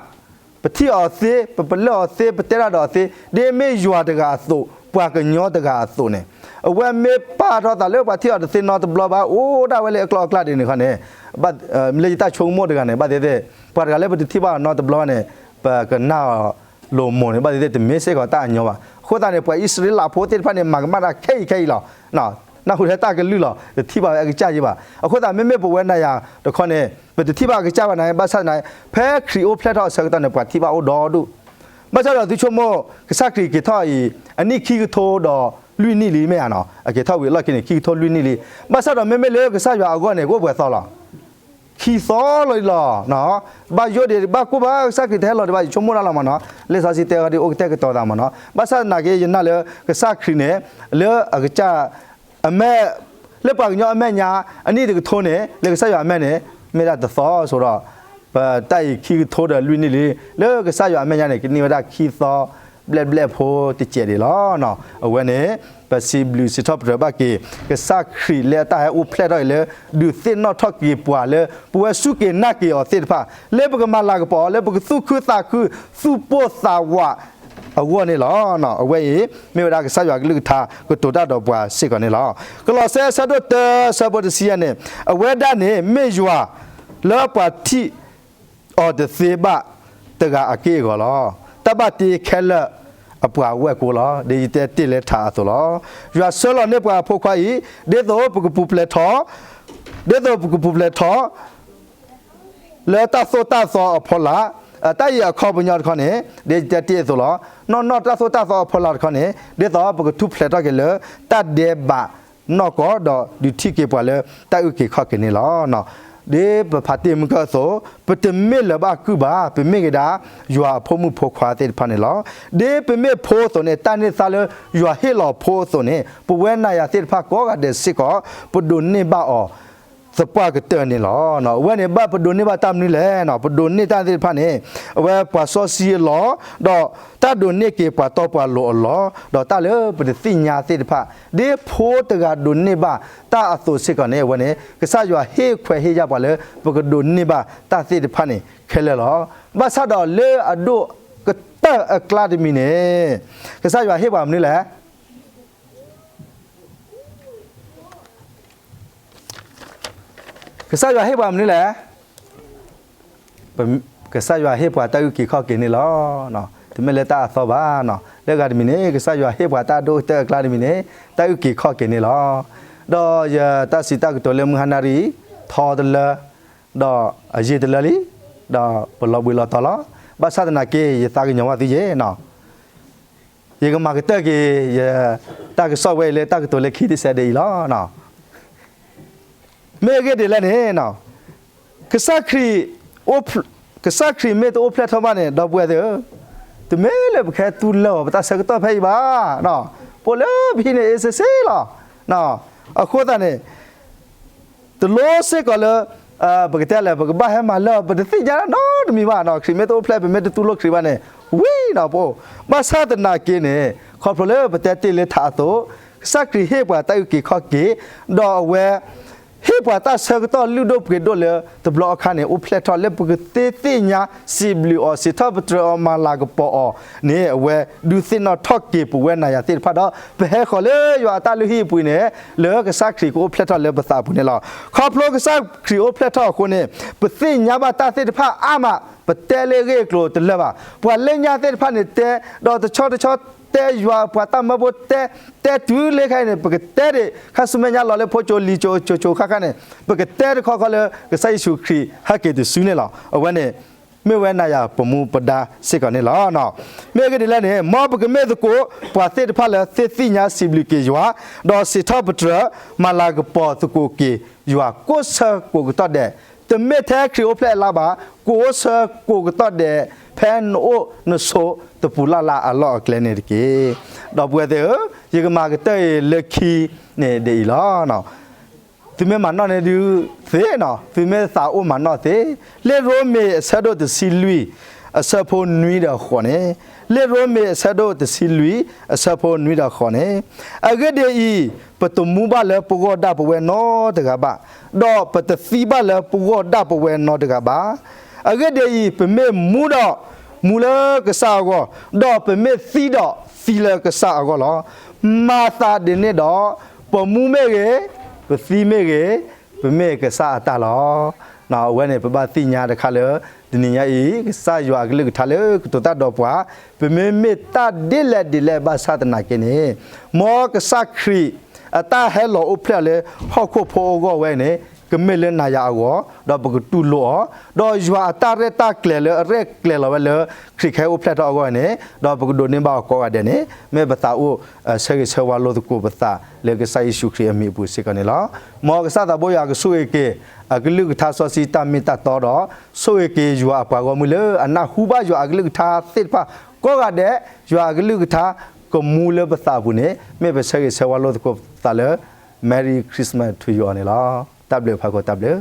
ပထံၣ်အီၤသ့, ပပလၢၢ်အီၤသ့, ပတဲတၢ်ဒီးအီၤသ့, ဒ်မ့ၢ်ယွၤတဂၤအသိး, ပှၤကညီတဂၤအသိးန့ၣ်, အဝဲမ့ၢ်ပာ်ထီၣ်သးလၢပှၤထံၣ်အီၤတသ့နီတဘျီဘၣ်, အိၣ်ဒၣ်ဝဲလၢအကျိၤအကျဲဒ်န့ၣ်ခီန့ၣ်, လၢယတၢ်ဆိကမိၣ်တဂၤန့ၣ် ဘၣ်သ့ၣ်သ့ၣ်, ပှၤတဂၤလၢပတထံၣ်ဘၣ်နီတဘျီဘၣ်န့ၣ် ပကနၣ်အီၤလိၤမိၢ်န့ၣ် ဘၣ်သ့ၣ်သ့ၣ် တမ့ၢ်စ့ၢ်ကီးတၢ်အညီဘၣ်. အဃိသတးန့ၣ် ပှၤအံၣ်စရ့လးဖိသ့ၣ်တဖၣ်န့ၣ် မၤကမၣ်တၢ်ခဲအံၤခဲအံၤလီၤ. နၢ်ဟူထဲတၢ်ကလုၢ်လီၤ, တထံၣ်ဘၣ်ဝဲအကစၢ်ယံၤဘၣ်. အဃိသတး မ့မ့ၢ်ပဝဲနၤယၤတခီန့ၣ် ပတထံၣ်ဘၣ်အကစၢ်ဘၣ်န့ၣ် ဘၣ်ဆၣ်သနာ်က့ ဖဲခရံာ်အိၣ်ဖျဲၣ်ထီၣ်အဆၢကတီၢ်န့ၣ် ပှၤထံၣ်ဘၣ်အိၣ်ဒီဒူၣ်. ဘၣ်ဆၣ်ဒီးသုဆိကမိၣ် ကစၢ်ခရံာ်က့ၤထီၣ်အံၤ အနံၣ်ခံကထိဒီးလွံၢ်နံၣ်လံမ့ၢ်ဧါနီၤ, အက့ၤထီၣ်ဝံၤအလီၢ်ခံန့ၣ် ခံကထိလွံၢ်နံၣ်လံ. ဘၣ်ဆၣ်ဒီးမ့မ့ၢ်လၢကစၢ်ယွၤအဂီၢ်န့ၣ် ကအိၣ်ပှဲၤသီလီၤ. ခံသီလီၤလံလီၤ. ဘၣ်ယိၣ်ဒံး ဘၣ်ကိၢ်ဘၣ် ကစၢ်ခရံာ်တဟဲလီၤဒံးဘၣ် ယဆိကမိၣ်တၢ်လီၤမ့ၢ်နီၤ, လံာ်စီဆှံတဲအီၤဒ်အိၣ်ကတဲာ်ကတီၤသးမ့ၢ်နီၤ. ဘၣ်ဆၣ်သနာ်က့ ယနာ်လၢကစၢ်ခရံာ်န့ၣ် လၢအကစၢ် အမဲာ် လၢပှၤကညီအမဲာ်ညါ အနံၣ်တကထိန့ၣ် လၢကစၢ်ယွၤအမဲာ်န့ၣ် မ့ၢ်ဒၣ်တသီစိဒီး ပတၢ်အံၤခံကထိဒီးလွံၢ်နံၣ်လံ, လၢကစၢ်ယွၤအမဲာ်ညါန့ၣ် ကန့ၢ်ဝဲဒၣ်ခံသီ ဘျဲၣ်ဘျဲၣ်ဖိတစဲးဒံးလီၤ. အဝဲန့ၣ် ပစံးဘျုးစံးထီၣ်ပတြၢၤဘၣ်က့ၤ ကစၢ်ခရံာ်လၢအတၢ်ဟဲအိၣ်ဖျဲၣ်ထီၣ်အံၤလၢ ဒုးသ့ၣ်နီၣ်ထီၣ်က့ၤပှၤလၢ ပဝဲစူၢ်က့ၤနာ်က့ၤအီၤသ့ၣ်တဖၣ် လၢပကမၤလၤကပီၤအီၤ လၢပကသူၣ်ခုသးခု သူၣ်ပိၢ်သးဝးအဂီၢ်န့ၣ်လီၤ. အဝဲအံၤ မ့ၢ်ဝဲဒၣ်ကစၢ်ယွၤကလုၢ်ကထါ ကတိၤတၢ်ဒီးပှၤစ့ၢ်ကီးန့ၣ်လီၤ. ကလီးစဲ အဆၢဒိၣ်တၢ အဆၢဖိတဆံယဲၢ်န့ၣ် အဝဲဒၣ်န့ၣ်မ့ၢ်ယွၤ လၢပှၤထံၣ်အီၤတသ့ဘၣ်တဂၤအက့ၢ်အဂီၤလီၤ. တၢ်ဘၣ်တ့ခဲလၢာ်အပှၤဝဲၢ်ကိလီၤ. ဒ်ယတဲတ့ၢ်လၢထးအသိးလီၤ. ယွၤဆှၢလီၤန့ၢ်ပှၤအဖိခွါအံၤ ဒ်သိးပကပူၤဖျဲးထီၣ်, ဒ်သိးပကပူၤဖျဲးထီၣ် လၢတၢ်သိၣ်တၢ်သီအဖီလာ်, တၢ်အံၤအခီပညီတခီန့ၣ် ဒ်ယတဲတ့ၢ်အသိးလီၤ. နီၢ်နီၢ်တၢ်သိၣ်တၢ်သီအဖီလာ်တခီန့ၣ် ဒ်သိးပကထူၣ်ဖျဲးထီၣ်က့ၤလၢ တၢ်ဒဲးဘးနီၢ်ကီၢ် ဒီးဒုးထံၣ်က့ၤပှၤလၢတၢ်အုၣ်က့ၤခီၣ်က့ၤန့ၣ်လီၤ. ဒ်ပဖးတ့ၢ်မုၢ်ကၢၢ်အသိး ပတမ့ၢ်လၢၤဘၣ်ကုၢ်ဘၣ်, ပမ့ၢ်က့ၤဒၣ် ယွၤအဖိမုၣ်ဖိခွါသ့ၣ်တဖၣ်န့ၣ်လီၤ. ဒ်ပမ့ၢ်ဖိအသိးန့ၣ် တၢ်န့ၢ်သါလၢယွၤဟ့ၣ်လီၤဖိအသိးန့ၣ် ပဝဲနၤယၤသ့ၣ်တဖၣ်ကိးဂၤဒဲးစ့ၢ်ကီး ပဒိးန့ၢ်ဘၣ်အီၤ သပှၢ်ကတၢၢ်န့ၣ်လီၤ. အဝဲန့ၣ် ဘၣ်ပဒိးန့ၢ်ဘၣ်တၢ်မနုၤလဲၣ်. ပဒိးန့ၢ်တၢ်သ့ၣ်တဖၣ်န့ၣ် အဝဲပှၤစီဆှံအလီၢ်, ဒီးတၢ်ဒိးန့ၢ်က့ၤပှၤတီပှၤလိၤအလီၢ်, ဒီးတၢ်လၢပတသ့ၣ်ညါသ့ၣ်တဖၣ်, ဒ်ဖိတဂၤဒိးန့ၢ်ဘၣ်တၢ်အသိးစ့ၢ်ကီးန့ၣ် အဝဲန့ၣ် ကစၢ်ယွၤဟ့ၣ်ခွဲးဟ့ၣ်ယာ်ပှၤလၢ ပကဒိးန့ၢ်ဘၣ်တၢ်သ့ၣ်တဖၣ်န့ၣ်ခဲလၢာ်လီၤ. ဘၣ်ဆၣ်ဒီးလၢအဒိၣ်ကတၢၢ်အကျါတမံၤန့ၣ် ကစၢ်ယွၤဟ့ၣ်ပှၤမနုၤလဲၣ်. ကစၢ်ယွၤဟ့ၣ်ပှၤမနုၤလဲၣ်. ကစၢ်ယွၤဟ့ၣ်ပှၤတၢ်အုၣ်က့ၤခီၣ်က့ၤန့ၣ်လီၤ. တမ့ၢ်လၢတၢ်အသီဘၣ်. လၢဂၤတမံၤန့ၣ် ကစၢ်ယွၤဟ့ၣ်ပှၤတၢ်အဒိၣ်ကတၢၢ်အကျါတမံၤန့ၣ် တၢ်အုၣ်က့ၤခီၣ်က့ၤန့ၣ်လီၤ. ဒီးယတၢ်စံးတၢ်ကတိၤလၢမုၢ်ဟါနၣ်ရံၣ် ထီတလၢ ဒီးအယံာ်တလၢလံ, ဒီးပလီၤဘှံးလီၤတီၤလီၤ. ဘၣ်ဆၣ်သနာ်က့ ယသးကညီၤဘၣ်သုယဲၢ်နီၤ. ယကမၤကတၢၢ်က့ၤ ယတၢ်ကစီၣ်ဝဲအံၤလၢတၢ်ကတိၤလၢခံတစဲးဒ်အံၤလီၤ. မ့ၢ်အဂ့ၢ်ဒ်လဲၣ်န့ၣ်, ကစၢ်ခရံာ်, ကစၢ်ခရံာ်မ့ၢ်တအိၣ်ဖျဲၣ်ထီၣ်ဘၣ်န့ၣ် ဒီပုၢ်ဝဲၢ်သ့ၣ်ဧၢ, တမ့ၢ်လၢပကဟဲတူၢ်လိာ်အီၤ ပတၢ်ဆၢကတီၢ်ဖဲအံၤဘၣ်. ပအိၣ်လၢပဟံၣ်န့ၣ်အ့စ့စ့လီၤ. အဃိသတးန့ၣ် တလိၣ်စ့ၢ်ကီးလၢ ပကတဲလဲၣ် ပကဘၣ်ဟဲမၤလၢအီၤ ပတသ့ၣ်ညါနီတမံၤဘၣ်နီၤ. ခရံာ်မ့ၢ်တအိၣ်ဖျဲၣ် ပမ့ၢ်တတူၢ်လိာ်ခရံာ်ဘၣ်န့ၣ် ဝံၤနီၤ ပအိၣ်. ဘၣ်ဆၣ်သနာ်က့န့ၣ် ခီဖျိလၢပတဲတ့ၢ်လၢထးအသိး, ကစၢ်ခရံာ်ဟ့ၣ်ပှၤတၢ်အုၣ်က့ၤခီၣ်က့ၤ, ဒီးအဝဲ ဟ့ၣ်ပှၤတၢ်ဆၢကတီၢ်လုၢ်ဒိၣ်ပှ့ၤဒိၣ်လၢ တဘျီအခါန့ၣ် အိၣ်ဖျဲၣ်ထီၣ်လၢပကသ့သ့ၣ်ညါ စံးဘျုးအီၤ စံးထီၣ်ပတြၢၤအီၤ မၤလၤကပီၤအီၤန့ၣ် အဝဲဒုးသ့ၣ်နီၣ်ထီၣ်က့ၤပဝဲနၤယၤသ့ၣ်တဖၣ်ဒီး ပဟဲဃီၤလၢယွၤအတၢ်လုၢ်ဟံၣ်အပူၤန့ၣ် လၢကစၢ်ခရံာ်ကအိၣ်ဖျဲၣ်ထီၣ်လၢပသးအပူၤန့ၣ်လီၤ. ခီဖျိကစၢ်ခရံာ်အိၣ်ဖျဲၣ်ထီၣ်အဃိန့ၣ် ပသ့ၣ်ညါဘၣ်တၢ်သ့ၣ်တဖၣ်အါမး ပတဲလၢအဂ့ၢ်အကျိၤတလၢာ်ဘၣ်. ပှၤလၢညါသ့ၣ်တဖၣ်န့ၣ်တဲ, ဒီးတဆီတဆီတဲယွၤပှၤတၢ်မၢဖိတဲ, တဲတုၤလၢခဲအံၤန့ၣ် ပကတဲဒံး ခါဆူမဲာ်ညါလီၤလၢဖိကၠိလံၤကၠိကၠိကၠိခါခါန့ၣ် ပကတဲတခီခီလၢ ကစၢ်ယ့ၣ်ၡူးခရံာ်ဟဲက့ၤတစုန့ၣ်လီၤ. အဝဲန့ၣ် မ့ၢ်ဝဲနၤယၤပမူပဒါစ့ၢ်ကီးန့ၣ်လီၤ. မ့ၢ်အဂ့ၢ်ဒ်လဲၣ်န့ၣ် မ်ပကမ့ၢ်သကိး ပှၤသ့ၣ်တဖၣ်လၢသ့သ့ၣ်ညါစံးဘျုးက့ၤယွၤ, ဒီးစံးထီၣ်ပတြၢၤ မၤလၤကပီၤသကိးက့ၤယွၤ ကိးဆၢကိးကတီၢ်ဒဲး, တမ့ၢ်ထဲခရံာ်အိၣ်ဖျဲၣ်အလါဘၣ်, ကိးဆၢကိးကတီၢ်ဒဲး ဖဲနအိၣ်နဆိးတပူၤလၢ်လၢ်အလီၢ်အကျဲန့ၣ်တက့ၢ်. ဒီပုၢ်ဝဲၢ်သ့ၣ်ဧၢ, ယကမၤကတၢၢ်အံၤလၢခံန့ၣ်ဒ်အံၤလီၤ. သုမ့ၢ်မၤနီၣ်န့ၢ်ဒုးသ့နီၤ, သုမ့ၢ်သးအိၣ်မၤနီၣ်သ့, လံာ်ရိမ့ၤအဆၢဒိၣ်တဆံလွံၢ် အဆၢဖိနွံဒီးဃိးန့ၣ်, လံာ်ရိမ့ၤအဆၢဒိၣ်တဆံလွံၢ် အဆၢဖိနွံဒီးဃိးန့ၣ်, အဂ့ၢ်ဒ်အံၤ, ပတမူဘၣ်လၢပဂီၢ်ဒၣ်ပဝဲနီတဂၤဘၣ်, ဒီးပတသံဘၣ်လၢပဂီၢ်ဒၣ်ပဝဲနီတဂၤဘၣ်. အဂ့ၢ်ဒ်အံၤ, ပမ့ၢ်မူဒီး မူလၢကစၢ်အဂီၢ်, ဒီးပမ့ၢ်သံဒီးသံလၢကစၢ်အဂီၢ်လီၤ. မၤသးဒ်န့ၣ်ဒီး, ပမူမ့ၢ်ဂ့ၤ, ပသံမ့ၢ်ဂ့ၤ, ပမ့ၢ်ကစၢ်အတၢ်လီၤ. အဝဲန့ၣ် ပဘၣ်သ့ၣ်ညါတခါလၢ တနံၤညါအံၤ ကစၢ်ယွၤအကလုၢ်ကထါလၢကတိၤတၢ်ဒီးပှၤ, ပမ့မ့ၢ်တၢ်ဒ်လဲၣ်ဒ်လဲၣ်ဘၣ်ဆၣ်သနာ်က့န့ၣ်, မ်ကစၢ်ခရံာ် အတၢ်ဟဲလီၤအိၣ်ဖျဲၣ်လၢဟီၣ်ခိၣ်ဖိအဂီၢ်ဝဲန့ၣ် ကမ့ၢ်လၢနၤယၤအဂီၢ်, ဒီးပကတူၢ်လိာ်အီၤ, ဒီးယွၤအတၢ်ရဲၣ်တၢ်ကျဲၤလၢအရဲၣ်ကျဲၤလီၤဝဲလၢ ခရံာ်ကဟဲအိၣ်ဖျဲၣ်ထီၣ်အဂီၢ်န့ၣ်, ဒီးပကဒိးန့ၢ်ဘၣ်အီၤကိးဂၤဒဲးန့ၣ်, မ့ၢ်ပသးအိၣ်ဆၢဂ့ၤဆၢဝါလိာ်သကိးပသးလၢကစၢ်ယ့ၣ်ၡူးခရံာ်အမံၤအပူၤစ့ၢ်ကီးန့ၣ်လီၤ. မ်ကစၢ်သးဘိယွၤကဆိၣ်ဂ့ၤက့ၤ အကလုၢ်ကထါစီဆှံတၢ်မ့ၢ်တၢ်တီဒီး, ဆိၣ်ဂ့ၤက့ၤယွၤအပှၤဂီၢ်မုၢ်လၢအနၢ်ဟူဘၣ်ယွၤအကလုၢ်ကထါသ့ၣ်တဖၣ်ကိးဂၤဒဲး, ယွၤအကလုၢ်ကထါကမူလၢပသးအပူၤန့ၣ်, မ့ၢ်ပဆၢဂ့ၤဆၢဝါလိာ်သကိးပသးလၢ Merry Christmas to you all န့ၣ်လီၤ. တၢ်ဘျုးဖးခိၣ်တၢ်ဘျုး